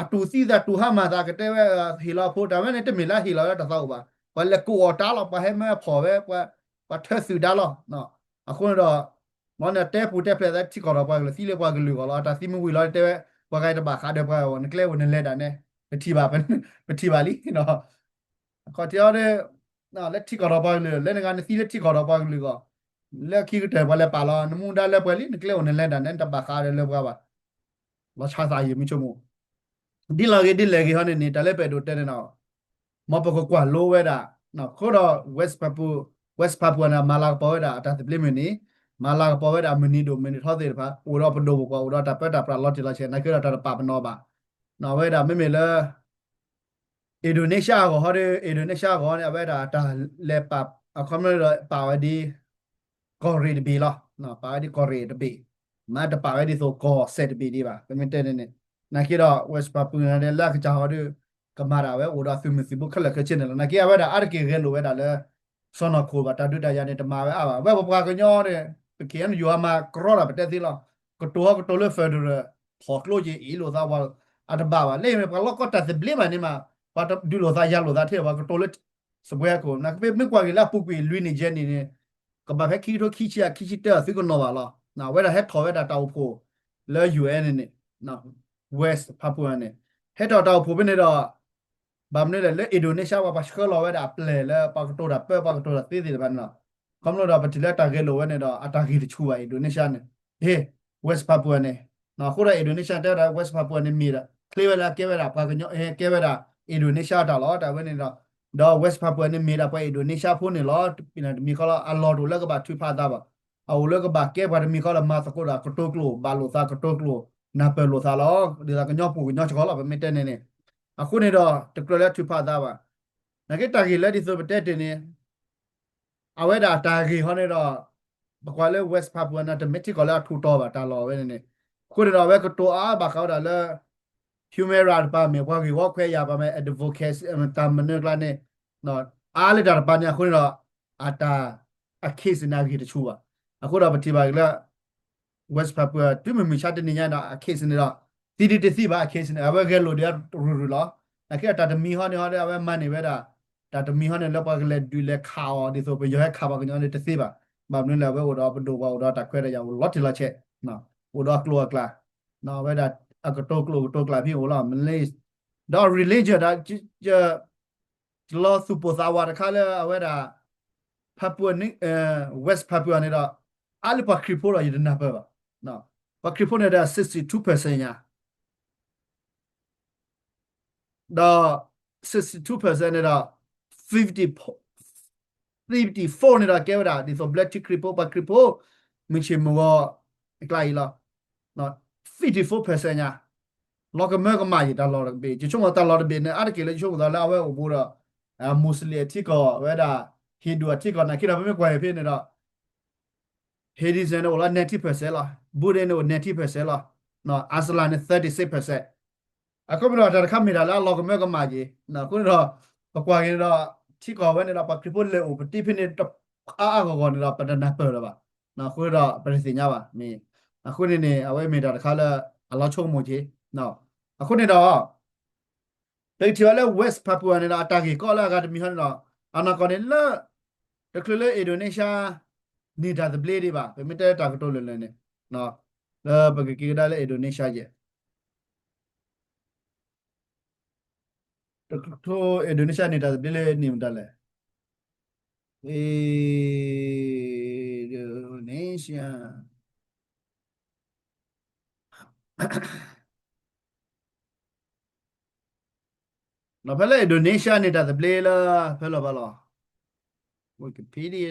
အတူၢ်သံသးတူၢ်ဟါမၢ်သးကတဲဝဲ ဟ့ၣ်လီၤအဖိ တၢ်ဝဲန့ၣ် တမ့ၢ်လၢဟ့ၣ်လီၤလၢတၢ်သးအိၣ်ဘၣ် ပှၤလဲၤကိးအီၤတၢ်လီၤ ပှၤဟဲမၢဖီၣ်ဝဲ ပှၤထၢသုးဒါလီၤ. အဃိန့ၣ်ဒီး မ်နတဲပူၤတဲဖျဲးသးထံကီၢ်ဒီးပှၤကလုာ် သံလၢပှၤကလုာ်အဂီၢ်လီၤ တၢ်သံမ့ၢ်ဝံၤလီၤတဲဝဲ ပှၤဂၤတဘၣ်ဃးဒီးပှၤဂၤအဂီၢ် နကျဲအိၣ်နလဲၤတၢ်န့ၣ် ပထံၣ်ဘၣ် ပထံၣ်ဘၣ်လံ အခီၣ်ထံးအီၤဒီး လၢထံကီၢ်ဒီးပှၤကလုာ် လၢနဂၤနသံလၢထံကီၢ်ဒီးပှၤကလုာ်အဂီၢ် လၢခံကတၢၢ်ပှၤလဲၤပာ်လီၤ နမူဒါလၢပှဲၤလံ နကျဲအိၣ်နလဲၤတၢ်န့ၣ် နတဘၣ်ဃးဒီးလၢပှၤဘၣ် လီၤဆီသးယံာ်မ့ၢ်ဆိကမိၣ် ဒ်လဲၣ်ဂ့ၤဒ်လဲၣ်ဂ့ၤဟီန့ၣ်န့ၣ် တၢ်လၢပအဲၣ်ဒိးတဲန့ၣ်ဒီး မ်ပကကွၢ်လိဝဲဒၣ် အဃိဒီး West Papua န့ၣ် မၤလၤကပီၤဝဲဒၣ်အတၢ်သဘျ့မုၢ်နံၤ မၤလၤကပီၤဝဲဒၣ်မုၢ်နံၤဒိၣ်မုၢ်နံၤထီသ့ၣ်တဖၣ် အိၣ်ဒီးပဒိၣ်ပပှၢ် အိၣ်ဒီးတၢ်ပၢတၢ်ပြးလီၤတံၢ်လီၤဆဲး နာ်က့ဒီးတၢ်တပာ်ပနီၣ်ဘၣ် အဝဲဒၣ်မ့မ့ၢ်လၢ Indonesia အဂီၢ်ဟီဒီး Indonesia အဂီၢ်န့ၣ် အဝဲဒၣ်တၢ်လဲၤပာ် အခီပညီဒီးပာ်ဝဲဒ် ကီၢ်ရ့ၣ်တဘ့ၣ်လီၤ. ပာ်ဝဲဒ်ကီၢ်ရ့ၣ်တဘ့ၣ် မ့တပာ်ဝဲဒ်သိးကီၢ်စဲၣ်တဘ့ၣ်ဒံးဘၣ် ပမ့ၢ်တဲန့ၣ်န့ၣ် နာ်က့ဒီး West Papua န့ၣ်လၢအကစၢ်ဟီဒီး ကမၤဒၣ်ဝဲအိၣ်ဒီးသုးမုၢ်သံၣ်ဘိခဲလၢာ်ခဲဆ့န့ၣ်လီၤ. နာ်က့အဝဲဒၣ်အါတက့ၢ်ဂဲၤလိာ်ဝဲဒၣ်လၢ စီၢ်နီၤခိၣ်ဘၣ် တၢ်ဒုးတၢ်ယၤန့ၣ် တမၤဝဲအါဘၣ် ဝဲပပှၤကညီန့ၣ် ပ K N U အမၤကရီတၢ်ပတဲသ့လီၤ. ကတိၤဟီကတိၤလၢ federal ဖီၣ်ကျိက့ၤအ့ၣ်လိာ်သး အတဘၣ်ဘၣ် လၢအံၤန့ၣ် ပှၤလီၢ်ကီတၢ်သဘျ့ဘၣ်န့ၣ်မး ပှၤဒုးလိာ်သးယၤလိာ်သးထဲ ပှၤကတိၤလၢ စပွဲခိၣ် နာ်က့မ့ၢ်ကွၢ်က့ၤလၢအပူၤကွံာ်လွံၢ်နံၣ်ယဲၢ်နံၣ်န့ၣ် ကဘၣ်ဖဲခံကထိခံဆံအခံဆံတၢအသုကနီၤဘၣ်လီၤ. အဝဲဒၣ်ဟဲထီၣ်ဝဲဒၣ်တၢ်အိၣ်ဖှိၣ်လၢ U N န့ၣ်န့ၣ် West Papua န့ၣ် ဟဲထီၣ်တၢ်အိၣ်ဖှိၣ်ဖဲန့ၣ်ဒီး ဘၣ်မနုၤလဲၣ် လၢ Indonesia ပှၤပှၤဆှၢလီၤဝဲဒၣ်အပျဲၢ်လၢပှၤကတိၤတၢ်ပၢ ပှၤကတိၤတၢ်သ့သ့ၣ်တဖၣ်န့ၣ်လီၤ. ခီဖျိဒီးပထံၣ်လၢတၢ်ဂဲၤလိာ်ဝဲန့ၣ်ဒီး အတၢ်ဂ့ၢ်တဆူၣ်ဘၣ် Indonesia န့ၣ် ဟ့ၣ် West Papua န့ၣ် အဃိဒီး Indonesia တဲဝဲဒၣ် West Papua န့ၣ်မ့ၢ်ဒၣ် ချ့ဝဲလၢကဲဝဲဒၣ်ပှၤကညီ ကဲဝဲဒၣ် Indonesia တၢ်လီၤ တၢ်ဝဲန့ၣ်ဒီး ဒီး West Papua န့ၣ်မ့ၢ်ဒၣ်ပှၤ Indonesia ဖိန့ၣ်လီၤ. တမံၤဃီလီၤ အလီၢ်တအိၣ်လၢကဘၣ်ထုးဖးအသးဘၣ်. အအိၣ်လၢကဘၣ်ကဲပှၤတမံၤဃီလၢမၤသကိးဒီးကတိၤကျိာ် ဘၣ်လိာ်သးကတိၤကျိာ် နၢ်ပၢၢ်လိာ်သးလီၤ. ဒ်သိးကညီပူၤကညီကီၢ်လီၤ ပမ့ၢ်တဲန့ၣ်န့ၣ် အဃိန့ၣ်ဒီး တကြၢးလၢထုးဖးအသးဘၣ်. နာ်က့တၢ်ဂ့ၢ်လၢဒ်သိးပတဲတ့ၢ်န့ၣ် အဝဲဒၣ်တၢ်ဂ့ၢ်ဟီန့ၣ်ဒီး ပကွၢ်လၢ West Papua န့ၣ် တမ့ၢ်ထံကီၢ်လၢအထူးတီၤဘၣ်တၢ်လီၢ်ဝဲန့ၣ်န့ၣ် အဃိန့ၣ်ဒီးအဝဲကတိၤအါဘၣ်ဃးဝဲဒၣ်လၢ Humera တပၤမ့ၢ် ပှၤဂ့ၢ်ဝီခွဲးယာ်ပၤမ့ၢ် advocacy တၢ်မနုၤကျါန့ၣ် အါလၢတၢ်တပၤန့ၣ် အဃိန့ၣ်ဒီး အတၢ် အ case န့ၣ်အဂ့ၢ်တဆူၣ်ဘၣ်. အဃိဒီးပထံၣ်ဘၣ်က့ၤလၢ West Papua တုၤမုၢ်မုၢ်ဆါတနံၤညါဒီး အ case န့ၣ်ဒီး သံဒံးတသံဘၣ် အ case န့ၣ် အဝဲဂဲၤလိာ်ဒံးရုၢ်ရုၢ်လီၤ. နာ်က့ဒီးတၢ်တမံၤဟီန့ၣ်ဟီဒီး အဝဲမၤန့ၢ်ဝဲဒၣ် တၢ်တမံၤဟီန့ၣ်လၢပှၤကလဲၤဒုးလဲၤခးအီၤ ဒ်သိးပယီၤဟဲခးပှၤကညီန့ၣ်တသ့ဘၣ်. ဘၣ်မနုၤလဲၣ် အဝဲအိၣ်ဒီးပဒိၣ်ပှၤအိၣ်ဒီးတၢ်ခွဲးတၢ်ယာ်အိၣ်လီၤတံၢ်လီၤဆဲး အိၣ်ဒီးအကျိၤအကျဲ အဝဲဒၣ်အကတိၤကျိာ်ကတိၤကျဲဖဲအိၣ်လီၤ Malay ဒီး religion ဒီး လီၤသူၣ်ပိၢ်သးဝးတခါလၢအဝဲဒၣ် Papua New West Papua န့ၣ်ဒီး အါလၢပှၤခရံာ်ဖိဒီးယတနၢ်ပၢၢ်ဘၣ်. ပှၤခရံာ်ဖိန့ၣ်ဒီး sixty two percent ညါ ဒီး sixty two percent န့ၣ်ဒီး fifty fifty four န့ၣ်ဒီးကဲဝဲဒၣ် ဒ်သိးဘျၢထံခရံာ်ဖိ ပှၤခရံာ်ဖိ မုၢ်ဆ့ၣ်မုၢ်ဂီၤအကျါအံၤလီၤ. fifty four percent ညါ လီၤကမၢကမၣ်ယံၤတၢ်လီၢ်တဘ့ၣ်, ယဆိကမိၣ်တၢ်လီၢ်တဘ့ၣ်န့ၣ် အါတက့ၢ်လၢယဆိကမိၣ်သးလၢအဝဲအိၣ်ဘူးဒီး Muslim အထံကီၢ်ဝဲဒၣ် Hindu အထံကီၢ် နာ်က့ဒီး ပမ့ၢ်ကွၢ်ဖဲန့ၣ်ဒီး Hinduism န့ၣ်အိၣ်လၢ ninety percent လီၤ, Buddhism န့ၣ်အိၣ် ninety percent လီၤ, Islam န့ၣ် thirty six percent. အဃိမ့ၢ်ဒီးတၢ်တခါမ့ၢ်တၢ်လၢအလီၤကမၢကမၣ်က့ၤ, အဃိန့ၣ်ဒီး ပကွၢ်က့ၤန့ၣ်ဒီး ထံကီၢ်ဝဲန့ၣ်ဒီး ပှၤခရံာ်ဖိလဲၤအိၣ်ပတ့ဖဲန့ၣ် အါအါဂီၢ်ဂီၢ်န့ၣ်ဒီး ပတနၢ်ပၢၢ်လၢၤဘၣ်, အဃိဒီးပတသ့ၣ်ညါဘၣ်မ့ၢ်, အဃိန့ၣ်န့ၣ် အဝဲမ့ၢ်တၢ်တခါလၢအလီၤဆိကမိၣ်က့ၤ. အဃိန့ၣ်ဒီး ပကထံၣ်ဘၣ်လၢ West Papua န့ၣ်ဒီး အတၢ်ဂ့ၢ်ကီလၢအဂၤတမံၤဟီန့ၣ်ဒီး အနီၢ်ကီၢ်န့ၣ်လၢ တချုးလၢ Indonesia န့ၢ်တၢ်သဘျ့ဒံးဘၣ်, ပမ့ၢ်တဲတၢ်ကတိၤလၢာ်လၢာ်န့ၣ်, လၢပကက့ၤကဒါလၢ Indonesia ယဲၢ် တကထိ Indonesia န့ၢ်တၢ်သဘျ့လၢန့ၢ်မတၤလဲၣ်, Indonesia ဒီးဖဲလၢ Indonesia န့ၣ်တၢ်သဘျ့လၢ ဖဲလီၤဘၣ်လီၤ, Wikipedia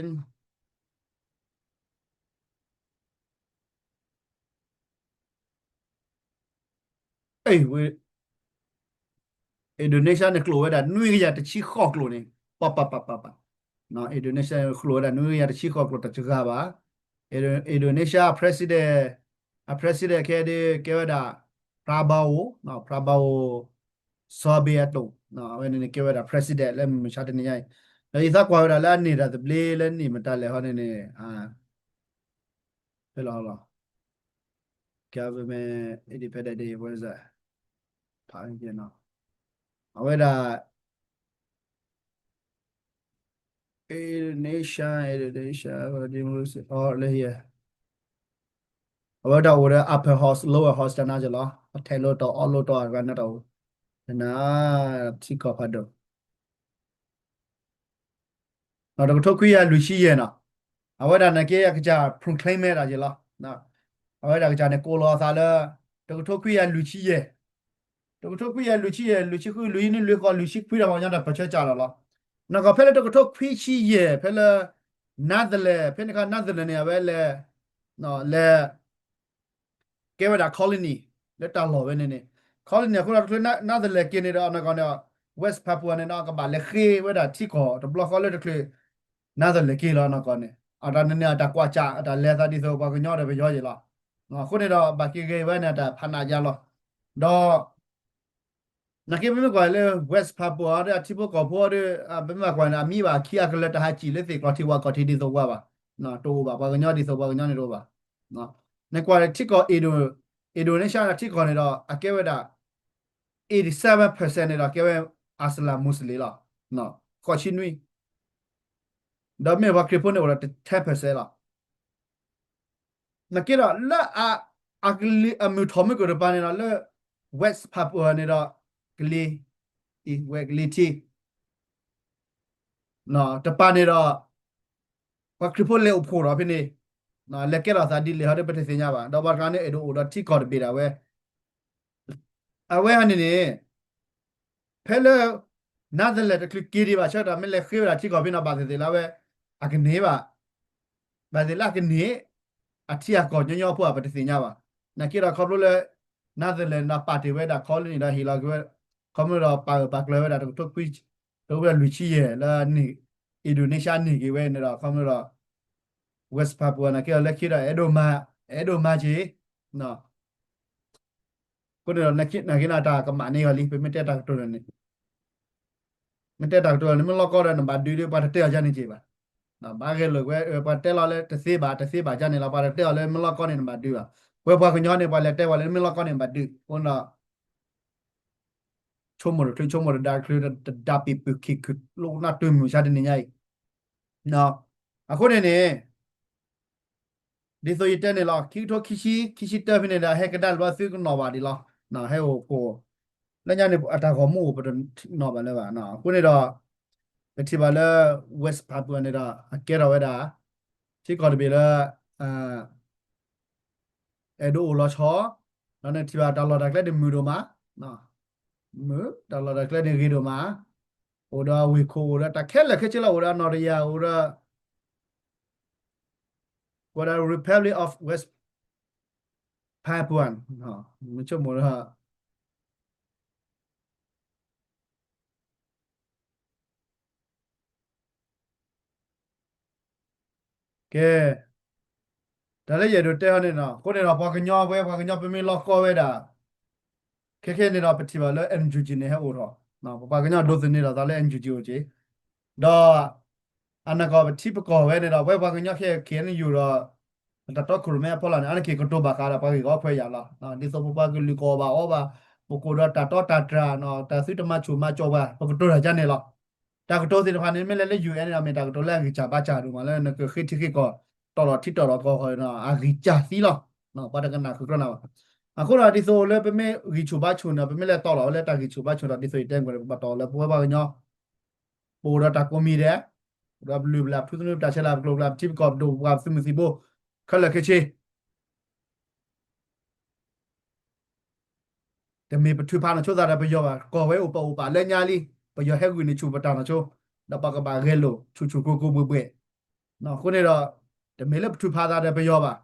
အ့ၣ် ဝဲ Indonesia န့ၣ်ကျိာ်ဝဲဒၣ် နွံကယၤတဆံဃိးကျိာ်န့ၣ်, ပပပပပ, Indonesia ကျိာ်ဝဲဒၣ် နွံကယၤတဆံဃိးကျိာ်တစှၤဘၣ်. Indonesia အ president, အ president ခဲဒၣ်ကဲဝဲဒၣ် Prabowo, Prabowo Subianto, အဝဲန့ၣ်န့ၣ်ကဲဝဲဒၣ် president လၢမုၢ်မဆါတနံၤညါအံၤ, ဒီးယသးကွၢ်ဝဲဒၣ်လၢအန့ၢ်တၢ်သဘျ့လၢန့ၢ်မတၤလဲၣ်ဟီန့ၣ်န့ၣ် ဖဲလီၤလီၤ, Government Independent Day ဝဲစ့ၢ်, ဖးက့ၤနီၤ, အဝဲဒၣ် Indonesia, Indonesia, Democracy, အီၤလၢယဲၢ်, အဝဲဒၣ်အိၣ်ဒီး upper house, lower house တနၤက့ၤလီၤ, အထဲလိၣ်တီၤအီၣ်လိၣ်တီၤအဂၤနတၢ်အိၣ်, တနၤ ထံကီၢ်ဖးဒိၣ် နီၤ တကထိခွံကယၤလွံၢ်ဆံယဲၢ်နီၤ, အဝဲဒၣ်နာ်က့အကစၢ် proclaim ဝဲဒၣ်က့ၤလီၤ, အဝဲဒၣ်ကစၢ်န့ၣ် ကိးလီၤအသးလၢ တကထိခွံကယၤလွံၢ်ဆံယဲၢ်, တကထိခွံကယၤလွံၢ်ဆံယဲၢ်, လွံၢ်ဆံဃု, လွံၢ်နွံ, လွံၢ်ဃိး, လွံၢ်ဆံခွံဒီး ပှၤကညီတၢ်ပၢဆှၢကၢ်လီၤလီၤ. နီၢ်ကီၢ်ဖဲလၢတကထိခွံဆံယဲၢ် ဖဲလၢ Netherlands, ဖဲန့ၣ်ခါ Netherlands န့ၣ် အဝဲလဲၤ လဲၤ ကဲဝဲဒၣ် colony လၢတၢ်လီၢ်ဝဲန့ၣ်န့ၣ်, colony အဃိဒီးတချုး Netherlands က့ၤန့ၣ်ဒီး အနီၢ်ကီၢ်န့ၣ် West Papua န့ၣ်ဒီး ကဘၣ်လဲၤဃ့ဝဲဒၣ်ထံကီၢ်တဘျီဃီလၢတချုး Netherlands က့ၤလီၤနီၢ်ကီၢ်န့ၣ်, အတၢ်န့ၣ်န့ၣ် အတၢ်ကွၢ်ကၢ် အတၢ်လဲၤသးဒ်သိးပှၤကညီဒီးပယီၤယဲၢ်လီၤ. အဃိန့ၣ်ဒီး ဘၣ်က့ၤဂ့ၤဝဲန့ၣ် အတၢ်ဖးနးယါလီၤ. ဒီး နာ်က့ပမ့ၢ်ကွၢ်လၢ West Papua ဒီးအထံဖိကီၢ်ဖိဒီး ပမ့ၢ်ကွၢ်န့ၣ် အမံဘၣ်ခံအကလၢၤ တဟးစံၣ်လၢသ့ၣ်ကျီထံဝးကျီထံဒ်သိးပှၤဘၣ်, တအိၣ်ဘၣ် ပှၤကညီဒ်သိးပှၤကညီန့ၣ်တအိၣ်ဘၣ်. နကွၢ်ထံကီၢ် Indo, Indonesia ထံကီၢ်န့ၣ်ဒီး အကဲဝဲဒၣ် eighty seven percent န့ၣ်ဒီး ကဲဝဲ Islam Muslim လီၤ, ဃိးဆံနွံ, ဒီးမ့ၢ်ပှၤခရံာ်ဖိန့ၣ်အိၣ်ဒီး ten percent လီၤ. နာ်က့ဒီး လၢအ အကလံၤအမုၢ်ထီၣ်မုၢ်ကီၢ်တပၤန့ၣ်ဒီး လၢ West Papua န့ၣ်ဒီး ကလံၤ အံၤ ဝဲကလံၤထံ တပၤန့ၣ်ဒီး ပှၤခရံာ်ဖိလဲၤအိၣ်ဖှိၣ်ဒီးဖဲန့ၣ် လဲၤကဲထီၣ်သးဒ်လဲၣ်ဟီဒီး ပတသ့ၣ်ညါဘၣ်. ဒီးပှၤတဂၤန့ၣ် အဲၣ်ဒိးအိၣ်ဒီးထံကီၢ်တဘ့ၣ်ဒၣ်ဝဲ အဝဲဟီန့ၣ်န့ၣ် ဖဲလၢ Netherlands တချုးက့ၤဒံးဘၣ်ဆၢကတီၢ် မ့ၢ်လဲၤဃ့ဝဲဒၣ်ထံကီၢ်ဖဲန့ၣ် ဘၣ်သ့ၣ်သ့ၣ်လၢအဝဲ အကန့ၢ်ဘၣ်, ဘၣ်သ့ၣ်လၢအကန့ၢ် အထံအကီၢ်ညီညီဖိအပတသ့ၣ်ညါဘၣ်. နာ်က့ဒီးခီဖျိလၢ Netherlands ဒီးပာ်တ့ၢ်ဝဲဒၣ် colony ဒီးဟ့ၣ်လီၤက့ၤဝဲ ခီဖျိဒီးပာ်ဂၢၢ်ပာ်ကျၢၤဝဲဒၣ်တကထိခွံ တကထိခွံလွံၢ်ဆံယဲၢ်လၢ Indonesia န့ၢ်က့ၤဝဲန့ၣ်ဒီး ခီဖျိဒီး West Papua နာ်က့ဒီးလၢခံဒီး အဲၣ်ဒိးမၤ အဲၣ်ဒိးမၤက့ၤ အဃိန့ၣ်ဒီး နာ်က့န့ၣ် တၢ်ကမၣ်န့ၢ်အီၤလံ ပမ့ၢ်တဲတၢ်ကတိၤလၢာ်န့ၣ်, မ့ၢ်တဲတၢ်ကတိၤလၢာ်န့ၣ် မ့ၢ်လီၢ်ကီၢ်ဒီးနဘၣ်ဒုးဒီး ပှၤတတဲအီၤယါန့ၣ်က့ၤဘၣ်. ဘၣ်ဂဲၤလိာ်ဝဲ ပှၤတဲလီၤလၢတသ့ဘၣ် တသ့ဘၣ်ယါန့ၣ်လီၤ ပှၤတတဲအီၤလၢမ့ၢ်လီၢ်ကီၢ်န့ၣ်နဘၣ်ဒုးဘၣ်. ဝဲပှၤကညီန့ၣ် ပှၤလဲၤတဲပှၤလၢမ့ၢ်လီၢ်ကီၢ်န့ၣ်နဘၣ်ဒုး အဃိန့ၣ်ဒီး ဆိကမိၣ်တချုး ဆိကမိၣ်တဒါတချုး တဒါပံၤပုၢ်ခံခု လိၣ်နၢ်တုၤမုၢ်ဆါတနံၤညါအံၤ အဃိန့ၣ်န့ၣ် ဒ်သိးယတဲန့ၣ်လီၤ ခံကထိခံဆံ ခံဆံတၢဖဲန့ၣ်ဒီး ဟဲကဒါလၢဘျီသုကနီၣ်ဘၣ်ဒံးလီၤ. ဟဲအိၣ်ဖှိၣ် လၢညါန့ၣ် အတၢ်ဂီၤမူအိၣ်ပတနီၣ်ဘၣ်လၢၤဘၣ်. အဃိန့ၣ်ဒီး ပထံၣ်ဘၣ်လၢ West Papua န့ၣ်ဒီး အကဲထီၣ်ဝဲဒၣ် ထံကီၢ်တဘ့ၣ်လၢ အဲၣ်ဒိးအိၣ်လီၤဆီ ဒီးနထံၣ်ဘၣ်တၢ်လီၢ်တၢ်ကျဲန့ၣ်မုာ်ဒိၣ်မး, မုာ် တၢ်လီၢ်တၢ်ကျဲန့ၣ်ဂ့ၤဒိၣ်မး, အိၣ်ဒီးဝ့ၢ်ခိၣ် အိၣ်ဒီးတၢ်ခဲလၢာ်ခဲဆ့လီၤ အိၣ်ဒီးအနီၣ်တယၢ် အိၣ်ဒီး ဝဲဒၣ် Republic of West Papua မ့ၢ်ဆိကမိၣ်ဒီး ကဲ, တၢ်လၢယအဲၣ်ဒိးတဲအီၤန့ၣ်နီၤ, အဃိန့ၣ်ဒီး ပှၤကညီဝဲ ပှၤကညီပမ့ၢ်လီၢ်ကီၢ်ဝဲဒၣ် ခဲခဲန့ၣ်ဒီး ပထံၣ်ဘၣ်လၢ NUG န့ၣ်ဟဲအိၣ်ထီၣ်, ပပှၤကညီဒိးသန့ၤဒီးသးလၢ NUG အိၣ်က့ၤ, ဒီး အနီၢ်ကီၢ်ပထံပကီၢ်ဝဲန့ၣ်ဒီး ပဝဲပှၤကညီခဲခဲန့ၣ်ယူၢ်ဒီး တၢ်တီခိၣ်ရိၣ်မဲအဖီလာ်န့ၣ် အါတက့ၢ်ကတိၤဘၣ်ဃးဒီးပှၤဂ့ၢ်ဂီၢ်ခွဲးယာ်လီၤ. ဒ်သိးပပှၤကလုာ်ကအီၣ်ဘၣ်အီဘၣ်, ပကအိၣ်ဒီးတၢ်တီတၢ်တြၢ်, တၢ်သုတမၤဆူၣ်မၤကၠီၣ်ပှၤ ပကတိၤတၢ်ဒ်န့ၣ်လီၤ. တၢ်ကတိၤသ့ၣ်တဖၣ်န့ၣ် မ့ၢ်လဲၤလၢ UN န့ၣ်ဒီး မ့ၢ်တၢ်ကတိၤလၢအဂံၢ်စၢ်ဘါစၢ်ဒိၣ်မး လၢနကဃ့ထံဃ့ကီၢ် တီၢ်လီၤထံတီၢ်လီၤကီၢ်ဃီန့ၣ် အဂံၢ်စၢ်သံလီၤ. ပှၤတကနၣ်ဃုာ်ကျီနၤဘၣ်. အဃိဒီးဒ်သိးလၢပမ့ၢ်ဂံၢ်ဆူၣ်ဘါဆူၣ်န့ၣ် ပမ့ၢ်လဲၤတီၢ်လီၤဝဲလၢတၢ်ဂံၢ်ဆူၣ်ဘါဆူၣ်ဒီး ဒ်သိးယတဲကွၢ်န့ၣ် ပဘၣ်တီၢ်လၢပဝဲပှၤကညီ ပအိၣ်ဒီးတၢ်ကိးမံၤဒဲး, ဒီးပလုၢ်ပလၢ် ပထူသနူ ပတၢ်ဆဲးလၤ ပကျိၤပကျဲ ပထံပကီၢ် ပဒိၣ်ပပှၢ် ပသုးမုၢ်သံၣ်ဘိ ခဲလၢာ်ခဲဆ့ တမ့ၢ်ပထုးဖးနီၢ်ဆိသးဒီးပယီၤဘၣ်. ကီၢ်ဝဲအိၣ်ပအိၣ်ပာ်လၢညါလံ, ပယီၤဟဲဂုာ်န့ၢ်ဆူၣ်ပတၢ်နီၢ်ဆိ, ဒီးပကဘၣ်ဂဲၤလိာ်ဆူၣ်ဆူၣ်ကိၢ်ကိၢ်ဘှဲၣ်ဘှဲၣ်. အဃိန့ၣ်ဒီး တမ့ၢ်လၢပထုးဖးသးဒီးပယီၤဘၣ်.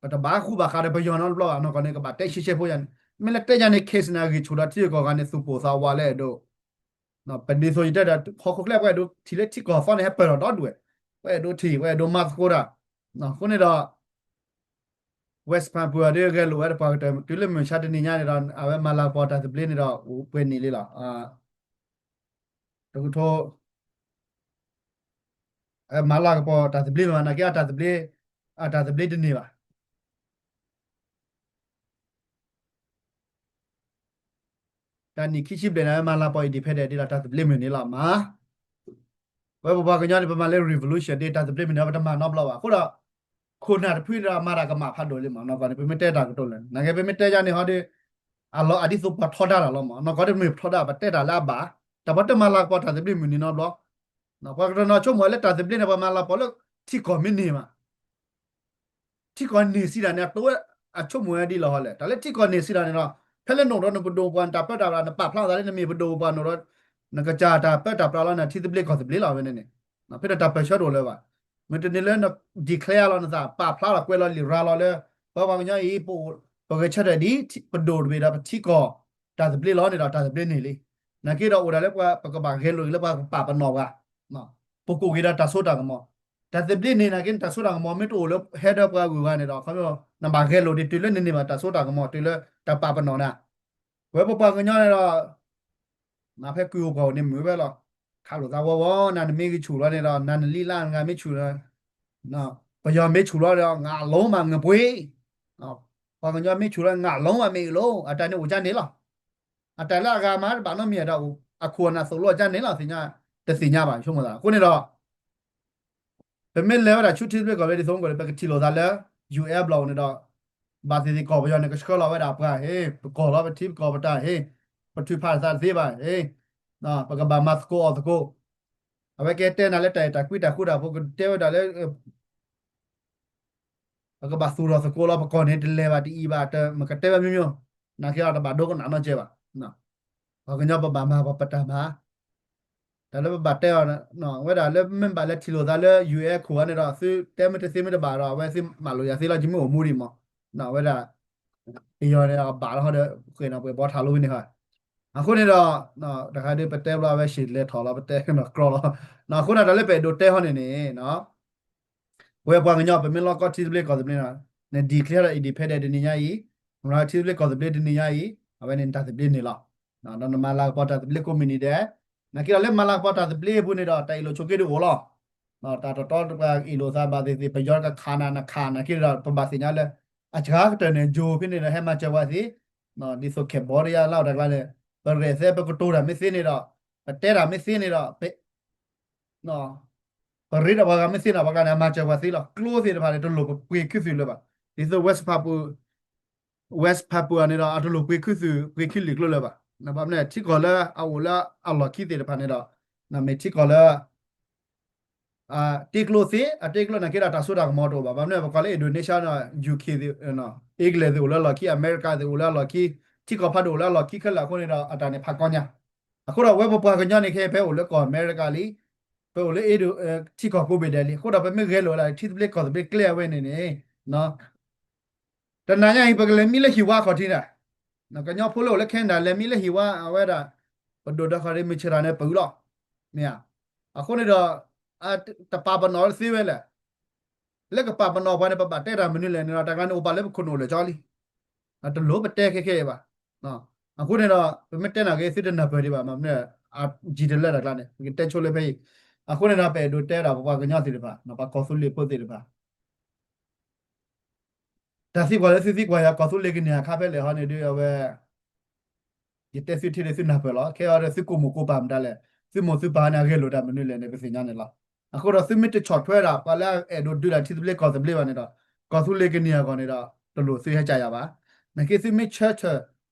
ပတဘၣ်ဃူဘၣ်ဃးဒီးပယီၤနီတဘျီဘၣ်. နီၢ်ကီၢ်န့ၣ် ကဘၣ်တဲရှဲရှဲဖိယါန့ၣ်, မ့ၢ်လၢတဲယါန့ၣ် case န့ၣ် အဂံၢ်ဆူၣ်ဒီးထံဂုၤကီၢ်ဂၤန့ၣ် သူၣ်ပိၢ်သးဝးလၢအဲၣ်ဒိး ပဒ်သိးယတဲဒီး ဟီၣ်ခိၣ်ချၢပှၤအဲၣ်ဒိးထံၣ်လၢထံကီၢ်သီန့ၣ် ဟဲပၢၢ်ထီၣ်ဒီဒူၣ်ဝဲ, ပှၤအဲၣ်ဒိးထံၣ် ပှၤအဲၣ်ဒိးမၤသကိးတၢ်. အဃိန့ၣ်ဒီး West Papua ဒ်ဂဲၤလိာ်ဝဲတပှၤကတၢၢ် တုၤလၢမုၢ်ဆါတနံၤညါန့ၣ်ဒီး အဝဲမၤလၤကပီၤတၢ်သဘျ့န့ၣ်ဒီး အိၣ်ပှဲၤန့ၣ်လံလီၤ. တကထိ မၤလၤကပီၤတၢ်သဘျ့မ့ၢ်ဘၣ် နာ်က့အတၢ်သဘျ့, အတၢ်သဘျ့တန့ၢ်ဘၣ်. တၢ်နံၣ်ခံဆံဘျဲၣ်န့ၣ် အဝဲမၤလၤကပီၤ independent ဒ်ဒီးတၢ်သဘျ့မုၢ်န့ၣ်လီၤမး. ပဝဲပပှၤကညီန့ၣ် ပမၤလၢ revolution ဒ်တၢ်သဘျ့မုၢ်န့ၣ် ပတမၤနီတဘျီဘၣ်. အဃိဒီး ခိၣ်နၢ်တဖုန့ၣ်ဒီး မၤတၢ်ကမၣ်ဖးဒိၣ်လံမး. နီၢ်ကီၢ်န့ၣ် ပမ့ၢ်တဲတၢ်ကတိၤလၢာ် နာ်က့ပမ့ၢ်တဲယါန့ၣ်ဟီဒီး အလီၢ်အဒ်သိးပှၤထီဒါတၢ်လီၤမး. နီၢ်ကီၢ်တမ့ၢ်ပထီဒါ ပတဲတၢ်လၢအဘၣ်, တၢ်ပှၤတမၤလၤကပီၤတၢ်သဘျ့မုၢ်န့ၣ်နီတဘျီ ပှၤကတနီၤဆိကမိၣ်လၢတၢ်သဘျ့န့ၣ် ပှၤမၤလၤကပီၤလၢ ထံကီၢ်မ့ၢ်န့ၢ်မး, ထံကီၢ်န့ၢ်စံးတၢ်န့ၣ် အတိဝဲအဆိကမိၣ်ဝဲဒ်လဲၣ်ဟီလဲၣ်. တၢ်လၢထံကီၢ်န့ၢ်စံးတၢ်န့ၣ်ဒီး ဖဲလၢနအိၣ်ဒီးနပဒိၣ်ပပှၢ် နတၢ်ပၢတၢ်ပြး နပာ်ဖျါသးလၢနမ့ၢ်ပဒိၣ်ပပှၢ်နအိၣ်ဒီး နကစၢ်တၢ်ပၢတၢ်ပြးလီၤ နထံသဘျ့ကီၢ်သဘျ့လီၤဝဲန့ၣ်န့ၣ်, ဖဲန့ၣ်တၢ်ပၢဆှၢတအိၣ်လၢၤဘၣ်. မ့ၢ်တန့ၢ်လၢန declare လီၤနသး ပာ်ဖျါလီၤကွဲးလီၤလံာ်ရၤလီၤလၢ ပဝဲပှၤကညီအံၤ ပဂဲၤဆၢထၢၣ်ဒ်ပဒိၣ်တဘ့ၣ်ဒီးပထံကီၢ် တၢ်သဘျ့လီၤန့ၣ်ဒီး တၢ်သဘျ့န့ၢ်လံ. နာ်က့ဒီးအိၣ်ဒၣ်လၢပှၤ ပကဘၣ်ဂဲၤလိာ်လၢပှၤကပာ်ပနီၣ်ပှၤ, ပကိးက့ၤဒီးတၢ်စိတၢ်ကမီၤ, တၢ်သဘျ့န့ၣ် နာ်က့န့ၣ် တၢ်စိတၢ်ကမီၤမ့ၢ်တအိၣ်လၢဟဲဒီးပှၤဂုၤဂၤန့ၣ်ဒီး ခီ နဘၣ်ဂဲၤလိာ်ဒ်တုၤလၢနန့ၢ်ဘၣ်တၢ်စိတၢ်ကမီၤတုၤလၢတၢ်ပာ်ပနီၣ်နၤ. ပဝဲပပှၤကညီန့ၣ်ဒီး နဖဲကုၢ်အိၣ်ပှၢ်အိၣ်န့ၣ်မုာ်ဝဲလီၤ. ခးလိာ်သးဝီဝီ နၤနမ့ၢ်ဂံၢ်ဆူၣ်လီၤန့ၣ်ဒီး နၤနလံလၢနဂၤမ့ၢ်ဆူၣ်လီၤ, ပယီၤမ့ၢ်ဆူၣ်လီၤဒီး ငါးလုံးမးငွေပွေး, ပှၤကညီမ့ၢ်ဆူၣ်လီၤ ငါးလုံးမး မ့ၢ်အံၤလီၤ. အတၢ်န့ၣ်အိၣ်ကၢန့ၣ်လီၤ. အတၢ်လၢအဂၤမၤတဘၣ်နီတမံၤဒီး အခိၣ်အနၢ်သိၣ်လိအကၢန့ၣ်လီၤ. တသ့ၣ်ညါဘၣ် ဆိကမိၣ်သး. အဃိန့ၣ်ဒီး ပမ့ၢ်လဲၤဝဲဒၣ်ဆူထံသဘျ့ကီၢ်သဘျ့ဒ်သိးမ့ၢ်ကီးန့ၣ် ပကထံၣ်လိာ်သးလၢ UN ဘျီၣ်န့ၣ်ဒီး ဘၣ်သ့ၣ်သ့ၣ်ကီၢ်ပယီၤန့ၣ် ကဆှၢလီၤဝဲဒၣ်ပှၤဟ့ၣ် ပကီၢ်လီၤ ပထံပကီၢ်ပတၢ်ဟ့ၣ် ပထုးဖးသးတသ့ဘၣ်ဟ့ၣ် ပကဘၣ်မၤသကိးအီၣ်သကိး. အဝဲကဲတဲနၤလၢတၢ်အဲၣ်တၢ်ကွံတၢ်ဃူတၢ်ဖိး ကတဲဝဲဒၣ်လၢ ပကဘၣ်သူၣ်ထီၣ်သကိးလီၤ ပကီၢ်န့ၣ် တလဲၤဘၣ်တအံၤဘၣ် တမ့ၢ်ကတဲဝဲမ့ၢ်မ့ၢ် နာ်က့အီၤတဘၣ်ဒိကနၣ်နီတစဲးဘၣ်. ပှၤကညီပဘၣ်မၤပတၢ်မၤ တၢ်လၢပဘၣ်တဲအီၤ ဝဲဒၣ်လၢမ့ၢ်ဘၣ်လဲၤထံၣ်လိာ်သးလၢ UN ခိၣ်ဝဲန့ၣ်ဒီး သုတဲမ့ၢ်တသ့မ့ၢ်တဘၣ်ဒီး အဝဲသုမၤလိာ်ယၤသ့လီၤ ယမ့ၢ်အိၣ်မူဒံးမး ဝဲဒၣ် ပယီၤန့ၣ် အဘၣ်လီၤဟီဒီး ဃဲၤနီၤပှဲၤဘီထးလိဝဲန့ၣ်ဃီ အဃိန့ၣ်ဒီး တခါဒုးပတဲဘျီအဝဲ ရှံၣ်လဲၤထီၣ်လီၤ ပတဲနီၤကြီလီၤ အဃိန့ၣ်ဒီးလၢပအဲၣ်ဒိးတဲဟီန့ၣ်န့ၣ် ပဝဲပှၤကညီ ပမ့ၢ်လီၢ်ကီၢ်ထံသဘျ့ကီၢ်သဘျ့န့ၣ် န declare ဒီး independent တနံၤညါအံၤ မ့ၢ်ထံသဘျ့ကီၢ်သဘျ့တနံၤညါအံၤ အဝဲန့ၣ်နတၢ်သဘျ့န့ၣ်လီၤ. ဒီးနမၤလၤကပီၤတၢ်သဘျ့ကိးမုၢ်နံၤဒဲး နာ်က့ဒီးလၢမၤလၤကပီၤတၢ်သဘျ့အပူၤန့ၣ်ဒီး တၢ်အ့ၣ်လိာ်ဆိးက့ဒုးအိၣ်လီၤ. တၢ်တတီတပှၤအ့ၣ်လိာ်သးဘၣ်သ့ၣ်သ့ၣ် ပယီၤကခးနၤနခးနာ်က့ဒီး ပဘၣ်သ့ၣ်ညါလၢ အစှၤကတၢၢ်န့ၣ် ယိၤဖဲန့ၣ်ဒီး ဟဲမၤစၢၤပှၤသ့ ဒ်သိး Cambodia လၢအတကျါန့ၣ် ပရဲၣ်သဲပကတိၤတၢ်မ့ၢ်သ့န့ၣ်ဒီး ပတဲတၢ်မ့ၢ်သ့န့ၣ်ဒီး ပရ့တၢ်ပှၤဂၤမ့ၢ်သ့န့ၣ် ပှၤကျါန့ၣ် အမၤစၢၤပှၤသ့လီၤ. ကျိသ့ၣ်တဖၣ်န့ၣ် တလိၣ်ပပှ့ၤခုသုးလၢၤဘၣ်. ဒ်သိး West Papua West Papua န့ၣ်ဒီး အတလိၣ်ပှ့ၤခုသုး ပှ့ၤခုလံာ်ကျိလၢၤဘၣ်. ဘၣ်မနုၤလဲၣ် ထံကီၢ်လၢအအိၣ်လၢအလီၢ်ခံသ့ၣ်တဖၣ်န့ၣ်ဒီး မ့ၢ်ထံကီၢ်လၢ တ့ကျိသ့ အတ့ကျိနာ်က့ဒီး တၢ်စိတၢ်ကမီၤတအိၣ်ဘၣ်. ဘၣ်မနုၤလဲၣ် ပကွၢ်လၢ Indonesia န့ၣ် UK သ့ၣ် England သ့ၣ်အိၣ်လၢအလီၢ်ခံ အမဲရကၤသ့ၣ်အိၣ်လၢအလီၢ်ခံ ထံကီၢ်ဖးဒိၣ်အိၣ်လၢအလီၢ်ခံခဲလၢာ်အဃိန့ၣ်ဒီး အတၢ်န့ၣ်ဖးကီညါ အဃိဒီးဝဲပပှၤကညီန့ၣ် ခဲအံၤပအိၣ်လၢကီၢ်အမဲရကၤလံ, ပအိၣ်လၢ ထံကီၢ်ကိးဘ့ၣ်ဒဲးလံ. အဃိဒီးပမ့ၢ်ဂဲၤလိာ်ဝဲဒၣ် ထံသဘျ့ကီၢ်သဘျ့ကျဲအဝဲန့ၣ်န့ၣ် တနၤညါအံၤ ပကလဲၤမံလၢဟံၣ်ဝါခီၣ်ထံးန့ၣ်, ကညီဖိလၢအိၣ်လၢ Canada လဲၤမံလၢဟံၣ်ဝါအဝဲဒၣ် ပဒိၣ်ဒီးခီၣ်ထံးမုၢ်ဆ့ၣ်ထီၣ်န့ၣ်ပၢလီၤ, မ့ၢ်ဧါ. အဃိန့ၣ်ဒီး တပာ်ပနီၣ်သ့ဝဲလဲၣ်. လၢကပာ်ပနီၣ်ပှၤန့ၣ် ပဘၣ်တဲတၢ်မနုၤလဲၣ်န့ၣ်ဒီး တၢ်ကျါန့ၣ်အိၣ်ပာ်လၢပခိၣ်နူာ်လၢာ်ကၠီလံ. တလိၣ်ပတဲခဲခဲအံၤဘၣ်. အဃိန့ၣ်ဒီး ပမ့ၢ်တဲနာ်က့ သုတနၢ်ပၢၢ်ဒံးဘၣ် မ့ၢ်မနုၤလဲၣ် အGတလၢတၢ်ကျါန့ၣ် ပကတဲဆိလၢဖဲအံၤ. အဃိန့ၣ်ဒီး ပအဲၣ်ဒိးတဲဒၣ်ပပှၤကညီသ့ၣ်တဖၣ် ပှၤကီၢ်သူလ့ၤဖိသ့ၣ်တဖၣ် တၢ်သံကွၢ်လၢသုသံကွၢ်ယၤ ကီၢ်သူလ့ၤကန့ၢ်အခါဖဲလဲၣ်ဟီန့ၣ်ဒီး အဝဲ ယတဲသုထံၣ်ဒီးသုနၢ်ပၢၢ်လီၤ. ခဲအံၤဒီးသုကအိၣ်မိၢ်ကအိၣ်ပၢ်မတၤလဲၣ်, သုမိၢ်သုပၢ်န့ၣ် အဂဲၤလိာ်တၢ်မနုၤလဲၣ်န့ၣ် ပသ့ၣ်ညါန့ၣ်လီၤ. အဃိဒီးသုမ့ၢ်တဆီၣ်ထွဲဒၣ် ပှၤလၢအအဲၣ်ဒိးဒုးတၢ်ထံသဘျ့ကီၢ်သဘျ့ဘၣ်န့ၣ်ဒီး ကီၢ်သူလ့ၤကန့ၢ်အဂီၢ်န့ၣ်ဒီး တလိၣ်သုဟဲကၢ်ယၤဘၣ်. နာ်က့သုမ့ၢ်ဆၢထၢၣ်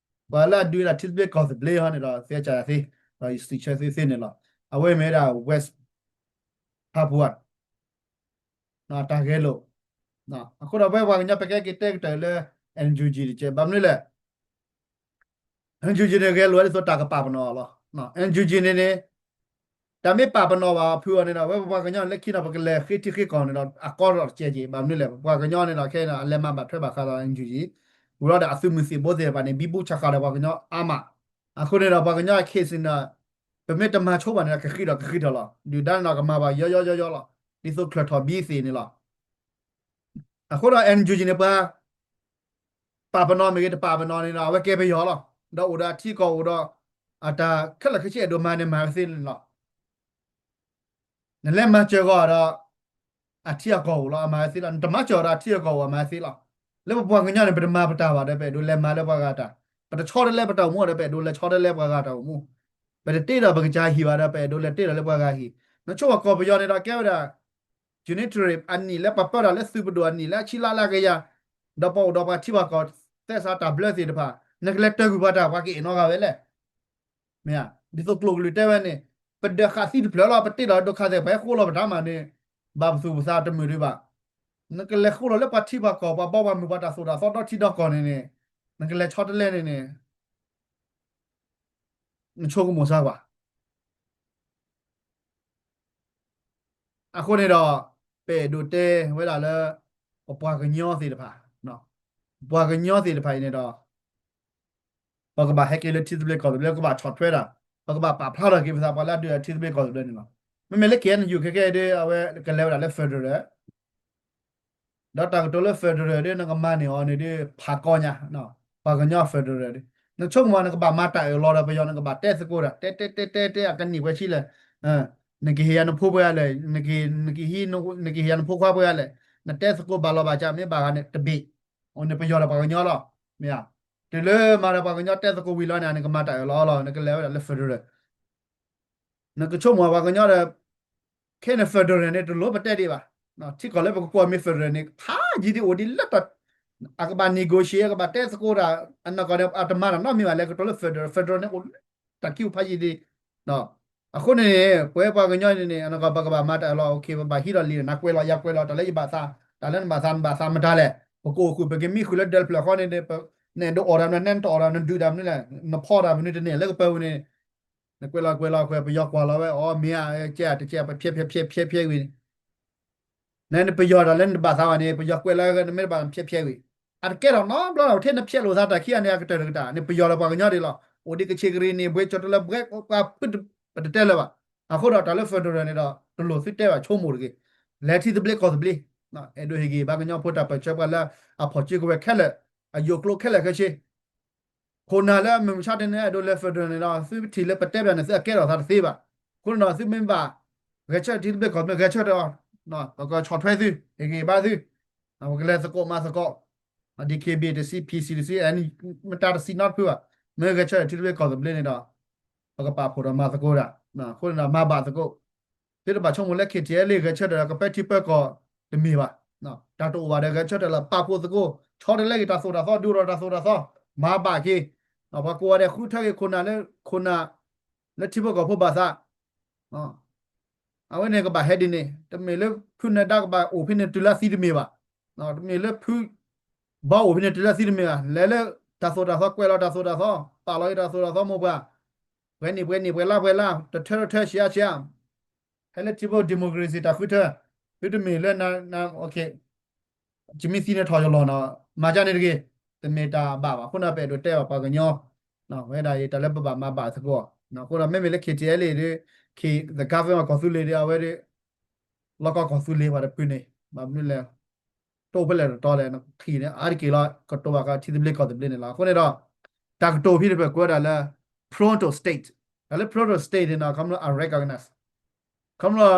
ပှၤလၢအဒုးတၢ်ထံသဘျ့ကီၢ်သဘျ့ဟီန့ၣ်ဒီး သုဟဲကၢ်ယၤသ့, ဒီးယစံးဆၢသုသ့န့ၣ်လီၤ. အဝဲမ့ၢ်ဝဲဒၣ် West Papua တၢ်ဂဲၤလိာ်. အဃိဒီးပဝဲပှၤကညီပကဲက့ၤတဲကတၢၢ်လၢ NUG တက့ၢ်. ဘၣ်မနုၤလဲၣ် NUG န့ၣ်ဂဲၤလိာ်ဝဲဒ်သိးတၢ်ကပာ်ပနီၣ်အီၤလီၤ. NUG န့ၣ်န့ၣ် တၢ်မ့ၢ်ပာ်ပနီၣ်ဘၣ်ဖုးအီၤန့ၣ်ဒီး ဝဲပပှၤကညီလၢခံနီၤ ပကလဲၤဃ့ထံဃ့ကီၢ်န့ၣ်ဒီး အကီထီၣ်တစဲးက့ၤ. ဘၣ်မနုၤလဲၣ် ပပှၤကညီန့ၣ်ဒီး ခဲအံၤန့ၣ် အလဲၤမၤဘၣ်ထွဲဘၣ်ဃးဒီး NUG ဝံၤဒီးအသုးမုၢ်သံၣ်ဘိသ့ၣ်တဖၣ်န့ၣ် ဘံဘူဆးဃာ်ဒီးပှၤကညီအါမး. အဃိန့ၣ်ဒီး ပှၤကညီ case န့ၣ်ဒီး ပမ့ၢ်တမၤဆိဘၣ်န့ၣ်ဒီး ကဃံးထီၣ်ကဃံးထီၣ်လီၤ. ဒုၣ်ဒါန့ၣ်ဒီး ကမၤဘၣ်ယီယီယီယီလီၤ. ဒ်သိးချၢၣ်ထီၣ်ဘံသ့ၣ်န့ၣ်လီၤ. အဃိဒီး NUG န့ၣ် ပှၤ ပာ်ပနီၣ်မ့ၢ်ဂ့ၤ တပာ်ပနီၣ်န့ၣ်ဒီး အဝဲကဲပယီၤလီၤ. ဒီးအိၣ်ဒီးအထံအကီၢ်အိၣ်ဒီး အတၢ်ခဲလၢာ်ခဲဆ့အဲၣ်ဒိးမၤန့ၣ် မၤဝဲသ့န့ၣ်လီၤ. နလဲၤမၤစၢၤဂီၢ်ဒီး အထံအကီၢ်အိၣ်လီၤ အမၤဝဲသ့လီၤ. နတမၤစၢၤဒီးအထံအကီၢ်အိၣ် အမၤဝဲသ့လီၤ. လၢပပှၤကညီန့ၣ် ပတမၤပတၢ်ဘၣ်ဒီး ပအဲၣ်ဒိးလဲၤမၤလၢပှၤဂၤတၢ်, ပတဆီတလဲပတၢ်အိၣ်မူဒီး ပအဲၣ်ဒိးလဲၤဆီတလဲပှၤဂၤတၢ်အိၣ်မူ, ပတတ့ဒီးပကစၢ်ဟံၣ်ဘၣ်ဒီး ပအဲၣ်ဒိးလဲၤတ့ဒီးလၢပှၤဂၤဟံၣ်. နဆိကမိၣ်ကီၢ်ပယီၤန့ၣ်ဒီး ကဲဝဲဒၣ် unitary အနံၣ်လၢပှၤပၢတၢ်လၢသုးပဒိၣ်အနံၣ်လၢအဆံလါလၢအကယၤ, ဒီးပှၤအိၣ်ဒီးပှၤထံပှၤကီၢ် သဲစးတၢ်ဘျၢသ့ၣ်တဖၣ်, နကလဲၤတၢၢ်ကွံာ်ပှၤတၢ် ပှၤကအဲၣ်နီတဂၤဝဲလဲၣ်. မ့ၢ်ဧါ, ဒ်သိးကျိာ်ကလုာ်တဲဝဲန့ၣ်, ပဒၢးဃာ်သံတဖျၢၣ်လီၤ, ပတ့လီၤဒိးခးသဲး ပှၤဟဲဃိလီၤပတၢ်မးန့ၣ်, ဘၣ်ပသူၣ်ပသးတမုာ်ဒံးဘၣ်. နကလဲၤဃိလီၤလၢပှၤထံပှၤကီၢ် ပှၤဘီပှၤမုၢ် ပှၤတၢ်သိၣ်တၢ်သီဒီထံဒီကီၢ်န့ၣ်န့ၣ်, နကလဲၤဆီတလဲန့ၣ်န့ၣ်, နဆိကမိၣ်စၢ်ကွၢ်. အဃိန့ၣ်ဒီး, ပအဲၣ်ဒိးတဲဝဲဒၣ်လၢ ပပှၤကညီသ့ၣ်တဖၣ်, ပပှၤကညီသ့ၣ်တဖၣ်အံၤန့ၣ်ဒီး, ပကဘၣ်ဟဲက့ၤလၢထံသဘျ့ကီၢ်သဘျ့ ပကဘၣ်ဆီၣ်ထွဲတၢ်, ပကဘၣ်ပာ်ဖျါထီၣ်က့ၤပသး ပှၤလၢအဒုးထံသဘျ့ကီၢ်သဘျ့န့ၣ်လီၤ. မ့မ့ၢ်လၢ KNU ခဲကဲဒ်အဝဲကလဲၤဝဲဒၣ်လၢ federal ဒီးတၢ်ကတိၤလၢ federal ဒ်နကမၤန့ၢ်အီၤန့ၣ်ဒ်ဖးကီညါ, ပှၤကညီ federal ဒ်, နဆိကမိၣ်နကဘၣ်မၤတၢ်အၢၣ်လီၤဒီးပယီၤ နကဘၣ်တဲသကိးတၢ် တဲတဲတဲတဲတဲ အကနံၣ်ပှဲၤဆံလဲၣ်, နကဟ့ၣ်ယၤနဖိပှဲၤဂၤလဲၣ်, နကဟ့ၣ်ယၤနဖိခွါပှဲၤဂၤလဲၣ်, နတဲသကိးဘၣ်လီၤဘၣ်ကး မ့ၢ်ဘၣ်ဂၤန့ၣ်တဘ့ၣ်, အန့ၣ်ပယီၤဒီးပှၤကညီလီၤ, မ့ၢ်ဧါ. တုၤလၢမၤဒီးပှၤကညီတဲသကိးဝံၤလီၤန့ၣ် နကမၤတၢ်အၢၣ်လီၤလီၤ နကလဲၤဝဲဒၣ်လၢ federal နကဆိကမိၣ်ပှၤကညီဒီး, ခဲန့ၣ် federal န့ၣ် တလိၣ်ပတဲဒံးဘၣ်. ထံကီၢ်လၢပကကွၢ်မ့ၢ် federal န့ၣ် ဖးယံၤဒံးအိၣ်ဒံးလၢတၢ်, အကဘၣ် negotiate အကဘၣ်တဲသကိးတၢ်, အနီၢ်ကီၢ်န့ၣ် အတမၤတၢ်နီတမံၤဘၣ် လဲၤကတိၤလၢ federal, federal န့ၣ်အိၣ်လၢတၢ်ခံအိၣ်ဖးယံၤဒံး. အဃိန့ၣ်န့ၣ် ပဝဲပှၤကညီန့ၣ်န့ၣ် အနီၢ်ကီၢ်ပကဘၣ်မၤတၢ်အၢၣ်လီၤ okay ပဘၣ်ဟံးဒီးလံာ် နကွဲးလီၤယၤကွဲးလီၤ တၢ်လၢယဘၣ်သး, တၢ်လၢနဘၣ်သး နဘၣ်သးမတၤလဲၣ်, ပကအိၣ်ဃုာ် ပကမံဃုာ်လၢဒၢးတဖျၢၣ်ဃီန့ၣ် နအဲၣ်ဒိးအီၣ်တၢ်မနုၤ နဲနတအီၣ်တၢ် နဒုးတၢ်မနုၤလဲၣ်, နဖီတၢ်မနုၤတန့ၢ်လၢကပၢၤပူၤန့ၣ်, နကွဲးလီၤကွဲးလီၤကွဲး ပယီၤကွၢ်လီၤဝဲ အီၤမ့ၢ်ဧါ ကဲတကဲ ပဖျဲးဖျဲးဖျဲးဖျဲးဖျဲးဝံၤန့ၣ်, နပယီၤတၢ်လၢနတဘၣ်သးဘၣ်န့ၣ် ပယီၤကွဲးလီၤဝဲ နမ့ၢ်တဘၣ်ဖျဲးဖျဲးဝံၤ, အတကဲထီၣ်နီတဘျီဒီး ထဲနဖျဲးလိာ်သးတၢ်ခံဂၤန့ၣ် အကတၢၢ်တကတၢၢ် နပယီၤဒီးပှၤကညီဒ်လီၤ, အိၣ်ဒံးကချ့ၣ်ကရံၣ်န့ၣ် ဘှ့ကၠီတလၢဘှဲ ပှၤဖုၣ် ပတတဲလၢၤဘၣ်. အဃိဒီးတၢ်လၢ federal န့ၣ်ဒီး တလိၣ်သုတဲဘၣ် ဆိကမိၣ်တဂ့ၤ, လဲၤထံသဘျ့ကီၢ်သဘျ့, အဲၣ်ဒိးဟ့ၣ်ဂံၢ်ဘါကညီဖိတၢ်ပၢၢ်ဆၢ ပှၤလၢအဖီၣ်စုကဝဲၤခဲလၢာ်, အယိာ်ကျိခဲလၢာ်ခဲဆ့ ခိၣ်နၢ်လၢအမုၢ်မဆါတနံၤ အဲၣ်ဒိးလဲၤ federal န့ၣ်ဒီး သုထံၣ်လၢပတဲဘၣ်န့ၣ် သုအကဲထီၣ်သးတသ့ဘၣ်. အဃိန့ၣ်ဒီး သုမ့ၢ်ဘၣ် ဂဲၤဆၢထၢၣ်ထံသဘျ့ကီၢ်သဘျ့ ဂဲၤဆၢထၢၣ်အီၤ, ပကဆီၣ်ထွဲသု ဟ့ၣ်ဂံၢ်ဘါသု, ပကလဲၤသကိးမၤသကိး, DKBA တဆံ PC တဆံ မတၤတဆံနီတဖုဘၣ်, မ့ၢ်ဂဲၤဆၢထၢၣ်ထံသဘျ့ကီၢ်သဘျ့န့ၣ်ဒီး ပကပာ်ဖှိၣ်ဒီးမၤသကိးတၢ်, အဃိန့ၣ်ဒီးမၤဘၣ်သကိး သုတဘၣ်ဆိကမိၣ်လၢ KTLA ဂဲၤဆၢထၢၣ်ဒီးကပၢထံပၢကီၢ်တမ့ၢ်ဘၣ်. တၢ်တအိၣ်ဘၣ်ဒီးဂဲၤဆၢထၢၣ်လၢပာ်ဖှိၣ်သကိး, ဆီတလဲက့ၤတၢ်သိၣ်တၢ်သီ ဒုးဒီးတၢ်သိၣ်တၢ်သီ, မၤဘၣ်က့ၤ, ပှၤကိးဂၤဒဲးဃုထၢက့ၤခိၣ်နၢ်လၢ ခိၣ်နၢ်လၢထံဖိကီၢ်ဖိဘၣ်သး အဝဲန့ၣ်ကဘၣ်ဟဲဒ်န့ၣ်, တမ့ၢ်လၢဖုနၢၤဒါကဘၣ်အိၣ်ဖဲန့ၣ်တုၤလၢသံတမ့ၢ်ဘၣ်. တမ့ၢ်လၢဖုဘီအိၣ်ဖဲန့ၣ်တုၤလၢသံတမ့ၢ်ဘၣ်. လဲၤလၢတၢ်သိၣ်တၢ်သီ ကွဲးလီၤတၢ်သိၣ်တၢ်သီ, ပာ်လီၤက့ၤတၢ်သိၣ်တၢ်သီမိၢ်ပှၢ်, ပှဲၤနံၣ်ပှဲၤနံၣ် ပှဲၤလါပှဲၤလါ, တထၢတထၢ ဆံးအါဆံးအါ, ဟဲလၢထံဖိ democracy တၢ်ဃုထၢ, သုတမ့ၢ်လၢ ယမ့ၢ်သံန့ၣ်ထီၣ်ယလီၢ်နီၤ, မၤကန့ၣ်တဂ့ၤ, တမ့ၢ်တၢ်ဘၣ်ဘၣ်. အဃိန့ၣ် ပအဲၣ်ဒိးတဲဘၣ်ပှၤကညီ, ဝဲဒၣ်အံၤ တၢ်လၢပဘၣ်မၤဘၣ်သကိး, အဃိဒီး မ့မ့ၢ်လၢ KTLA ဒီး the government ကီၢ်သူလ့ၤဒီး အဝဲဒီး လီၢ်ကီၢ်ကီၢ်သူလ့ၤပှၤတဖုန့ၣ် ဘၣ်မနုၤလဲၣ် တအိၣ်ဖဲလဲၣ်တတီလဲၣ် နထံၣ်န့ၣ် အါတက့ၢ်လီၤ ကတိၤဘၣ်ဃးထံသဘျ့ကီၢ်သဘျ့န့ၣ်လီၤ. အဃိန့ၣ်ဒီး တၢ်ကတိၤဖဲန့ၣ် ပကွဲးဒၣ်လၢ Proto State, တၢ်လၢ Proto State န့ၣ်ဒီး ခီဖျိ unrecognized ခီဖျိ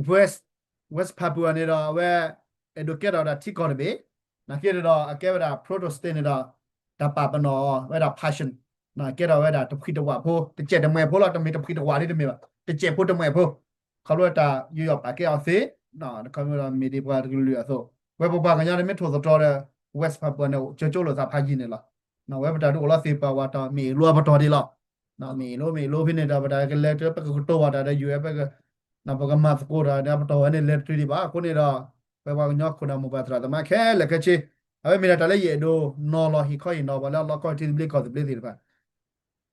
West, West Papua န့ၣ်ဒီး အဝဲ အဲၣ်ဒိးကဲထီၣ်ဝဲဒၣ်ထံကီၢ်တဘ့ၣ်, နာ်က့န့ၣ်ဒီး အကဲဝဲဒၣ် Proto State န့ၣ်ဒီး တၢ်ပာ်ပနီၣ်အီၤ ဝဲဒၣ် partition, ကဲထီၣ်ဝဲဒၣ်တဖှံတဝးဖိ တစဲးတမှဲၤဖိလီၤ, တမ့ၢ်တဖှံတဝးဒ်တမ့ၢ်ဘၣ်, တစဲးဖိတမှဲၤဖိ, ခီဖျိတၢ်ယူးယီၣ်ပာ်ကဲအီၤသ့, ခီဖျိဒီးမ့ၢ်ဒ်ပှၤတကလုာ်အသိး, ဝဲပပှၤကညီန့ၣ်မ့ၢ်ထိၣ်သတြီၤဒီး West Papua န့ၣ် ကၠိကၠိလိာ်သးဖးယံာ်န့ၣ်လီၤ. ဝဲပတၢ်ဒုးအိၣ်လီၤသ့ၣ်ပာ်ဝဲတီၤ မ့ၢ်အ့ၣ်လိအပတီၢ်ဒ်လီၤ. မ့ၢ်အ့ၣ်လိ မ့ၢ်အ့ၣ်လိဖဲန့ၣ်ဒီး ပတၢ်ကလဲၤတၢ် ပကကတိၤဘၣ်တၢ်ဒီး ယူၤ ပကမၤသကိးတၢ်ဒီး ပတီၢ်ဝဲန့ၣ် လဲၤတတုၤဒံးဘၣ်. အဃိန့ၣ်ဒီး ဝဲပှၤကညီခိၣ်နၢ်မိၢ်ပၢ်သရၣ်သမါခဲလၢာ်ခဲဆ့, အဝဲမ့ၢ်ဒၣ်တၢ်လၢယအဲၣ်ဒိးနီၤလီၤဟ့ၣ်ခီဟ့ၣ်နီၤ ပှၤလၢအလီၢ်ကီၢ်ထံသဘျ့ကီၢ်သဘျ့သ့ၣ်တဖၣ်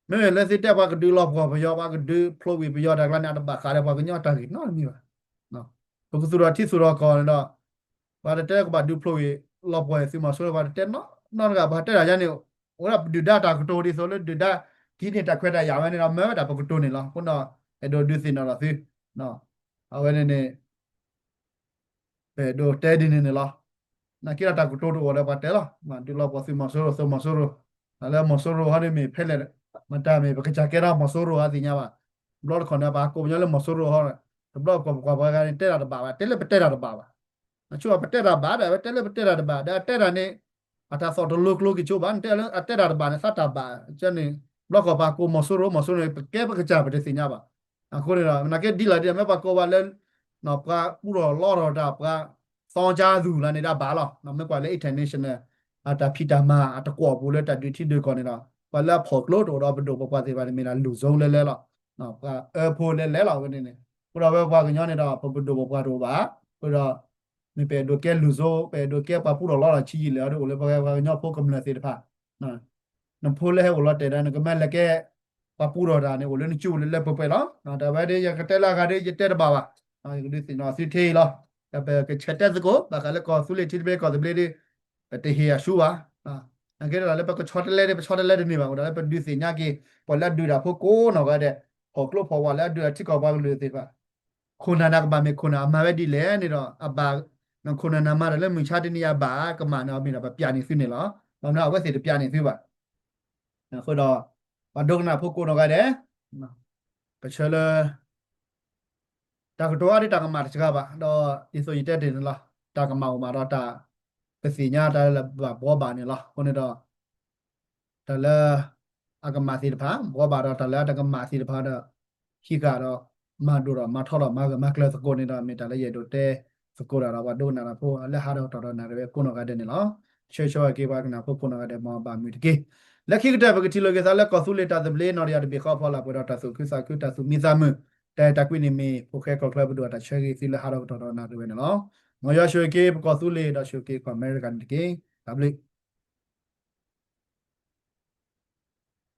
မ့မ့ၢ်လၢသုတဲပှၤကဒုးလီၤပှီၢ်ပယီၤ ပှၤကဒုးဖျိးဝံၤပယီၤတၢ်ကျါန့ၣ် အတဘၣ်ဃးဒီးပှၤကညီတၢ်ဂ့ၢ်နီတမံၤဘၣ်. ပကသူၣ်ထီၣ်ထံသူၣ်ထီၣ်ကီၢ်န့ၣ်ဒီး ပှၤတတဲကဘၣ်ဒုးဖျိးဝံၤ လီၤပှီၢ်သုးမီၤစိရိၤ ပှၤတတဲနီတဂၤ ပှၤတဲတၢ်ယါန့ၣ် အိၣ်ဒၣ်ပဒုၣ်ဒါတၢ်ကတိၤဒ်သိးလၢဒုၣ်ဒါ ကဟံးန့ၢ်တၢ်ခွဲးတၢ်ယာ်ဝဲန့ၣ်ဒီး မၢဝဲဒၣ်ပကတိၤန့ၣ်လီၤ. အဃိဒီး အဲၣ်ဒိးဒုးသ့ၣ်နီၣ်ထီၣ်သု အဝဲန့ၣ်န့ၣ် ပအဲၣ်ဒိးတဲဒ်န့ၣ်န့ၣ်လီၤ. နာ်က့ဒီးတၢ်ကတိၤတအိၣ်ဒီးပှၤတဲလီၤ. ဒုးလီၤပှီၢ်သုးမီၤစိရိၤ သုးမီၤစိရိၤ, တၢ်လၢမီၤစိရိၤဟီန့ၣ်မ့ၢ်ဖဲလဲၣ်, မတၤမ့ၢ်ပကစၢ်ကဲထီၣ်မီၤစိရိၤဟီသ့ၣ်ညါဘၣ်. ဘျီတခီန့ၣ် ပှၤကိးပညီလၢမီၤစိရိၤဟီ, တဘျီပှၤပှၤဂၤန့ၣ်တဲတၢ်တဘၣ်ဘၣ်, တဲလၢပတဲတၢ်တဘၣ်ဘၣ်. နဆိပတဲတၢ်ဘၣ်ဒီး အဝဲတဲလၢပတဲတၢ်တဘၣ် ဒီးအတဲတၢ်န့ၣ် အတၢ်သီၣ်တလိၤကျိၤက့ၤဆိဘၣ်, နတဲလၢအတဲတၢ်တဘၣ်န့ၣ် သးတၢ်ဘၣ်န့ၣ်, ဘျီဃီပှၤကိးမီၤစိရိၤ မီၤစိရိၤန့ၣ် ပကဲပကစၢ်ပတသ့ၣ်ညါဘၣ်. အဃိန့ၣ်ဒီး နာ်က့ဒ်လဲၣ်ဒ်လဲၣ် မ့ၢ်ပှၤကိးဘၣ်လၢ ပှၤပူထီၣ်လီထီၣ်တၢ် ပှၤသီကါသူၣ်လၢန့ၣ်ဒၣ်ဘၣ်လီၤ. မ့ၢ်ကွၢ်လၢ international အတၢ်ဖံးတၢ်မၤအတကွီၣ်ပူၤလၢတၢ်ဒုးထံဒုးကီၢ်န့ၣ်ဒီး ပှၤလၢအဖီၣ်ကျိတအိၣ်ဒီးပဒိၣ်ပပှၢ်သ့ၣ်တဖၣ်န့ၣ် မ့ၢ်ဒၣ်လူၤစိလၢလဲလီၤ. ပှၤအၢဖိလၢလဲလီၤဝဲန့ၣ်န့ၣ်, အဃိဒီးဝဲပှၤကညီန့ၣ်ဒီး ပပဒိၣ်ပပှၢ်တအိၣ်ဘၣ်, အဃိဒီး မ့ၢ်ပအဲၣ်ဒိးကဲလူၤစိ ပအဲၣ်ဒိးကဲပှၤပူထီၣ်လီထီၣ်ဆံးယံာ်လဲၣ်ဒီး အိၣ်လၢပှၤကညီဖိကမျၢၢ်သ့ၣ်တဖၣ် နဖိလၢဟဲအိၣ်လီၤတဲာ်ဒီး နကမၢလဲၤကဲ ပှၤပူထီၣ်တၢ်န့ၣ် အိၣ်လၢနစုပူၤလၢလၢပှဲၤပှဲၤလီၤ. တၢ်ဝဲဒၣ်ယကတဲလၢအဂၤဒီး ယတဲတဘၣ်ဘၣ်. ယကဒုးသ့ၣ်နီၣ်သုထံအံၤလီၤ. ပကဆဲးတဲသကိး ဘၣ်ဃးလၢကီၢ်သူလ့ၤထံသဘျ့ကီၢ်သဘျ့ဒီး ပတဟ့ၣ်အဆူဘၣ်. နာ်က့ဒီးလၢပကဆီတလဲဒီး ပဆီတလဲတန့ၢ်ဘၣ်, အိၣ်ဒၣ်လၢပဒုးသ့ၣ်ညါက့ၤ ပှၤလၢအဒုးတၢ်ဖိကိးနီၢ်ဂၤဒဲး, ဖီၣ်ကျိဖီၣ်ဝါလၢအဒုးအထံကီၢ်ပှၤကလုာ်သ့ၣ်တဖၣ် ခိၣ်နၢ်နၤကဘၣ်မ့ၢ်ခိၣ်နၢ်အမၤဝဲဒ်လဲၣ်န့ၣ်ဒီး အဘၣ် နခိၣ်နၢ်နၤမၤတၢ်လၢမုၢ်ဆါတနံၤအဘၣ်ကမၣ်န့ၣ် အမ့ၢ်ဒီးပပျးန့ၢ်သုန့ၣ်လီၤ. ဘၣ်မနုၤအဝဲသ့ၣ်တပျးန့ၢ်သုဘၣ်. အဃိဒီး ပှၤဒိကနၣ်ဖိကိးနီၢ်ဂၤဒဲး ပဆၢလၢ တၢ်ကတိၤအါဒ်တၢ်ကမၣ်တစှၤဘၣ်, ဒီးဒ်သိးယတဲတ့ၢ်န့ၣ်လီၤ. တၢ်ကမၣ်အိၣ်မးဒီးတၢ် ပသ့ၣ်ညါတၢ်လၢဘၣ်ဘှီဘၣ်န့ၣ်လီၤ. အဃိန့ၣ်ဒီး တၢ်လၢ အကမၣ်သ့ၣ်တဖၣ် ဘှီဘၣ်ဒီးတၢ်လၢအတကမၣ်သ့ၣ်တဖၣ်ဒီး ဟံးဃာ်ဒီး မၤဒိၣ်ဒီးမၤထီဒီးမၤဂၢၢ်မၤကျၢၤသကိးန့ၣ်ဒီး မ့ၢ်တၢ်လၢယအဲၣ်ဒိးတဲသကိးတၢ်ဒီး ပှၤဒိကနၣ်တၢ်ဖိလၢဟးဒီးကတီၢ်ဒီးနၢ်ရံၣ်ဝဲကိးနီၢ်ဂၤဒဲးန့ၣ်လီၤ. ဆၢဂ့ၤဆၢဝါက့ၤပှၤကနၣ်ဖိကိးနီၢ်ဂၤဒဲး မ်ဘၣ်မုာ်တက့ၢ်. လၢခံကတၢၢ် ပကထံၣ်လိာ်က့ၤသးလၢကီၢ်သူလ့ၤတၢ်သဘျ့ နီၢ်တယၢ်တဘ့ၣ်ဃီဖီလာ် ပှဲၤဒီးတၢ်သူၣ်ခုသးခု တၢ်သူၣ်မံသးမုာ် တၢ်အဲၣ်တၢ်ကွံန့ၣ်မ့ၢ် ဖိၣ်ဃဲကီၢ်ချၢပဒိၣ်အတၢ်ဆၢဂ့ၤသုလၢဟးဒီးကတီၢ်ဒီးနၢ်ရံၣ်ဝဲန့ၣ်လီၤ. မ်ယွၤဆိၣ်ဂ့ၤက့ၤပကီၢ်သူလ့ၤ ဒီးဆိၣ်ဂ့ၤက့ၤကီၢ်အမဲရကၤန့ၣ်တက့ၢ်. တၢ်ဘျုး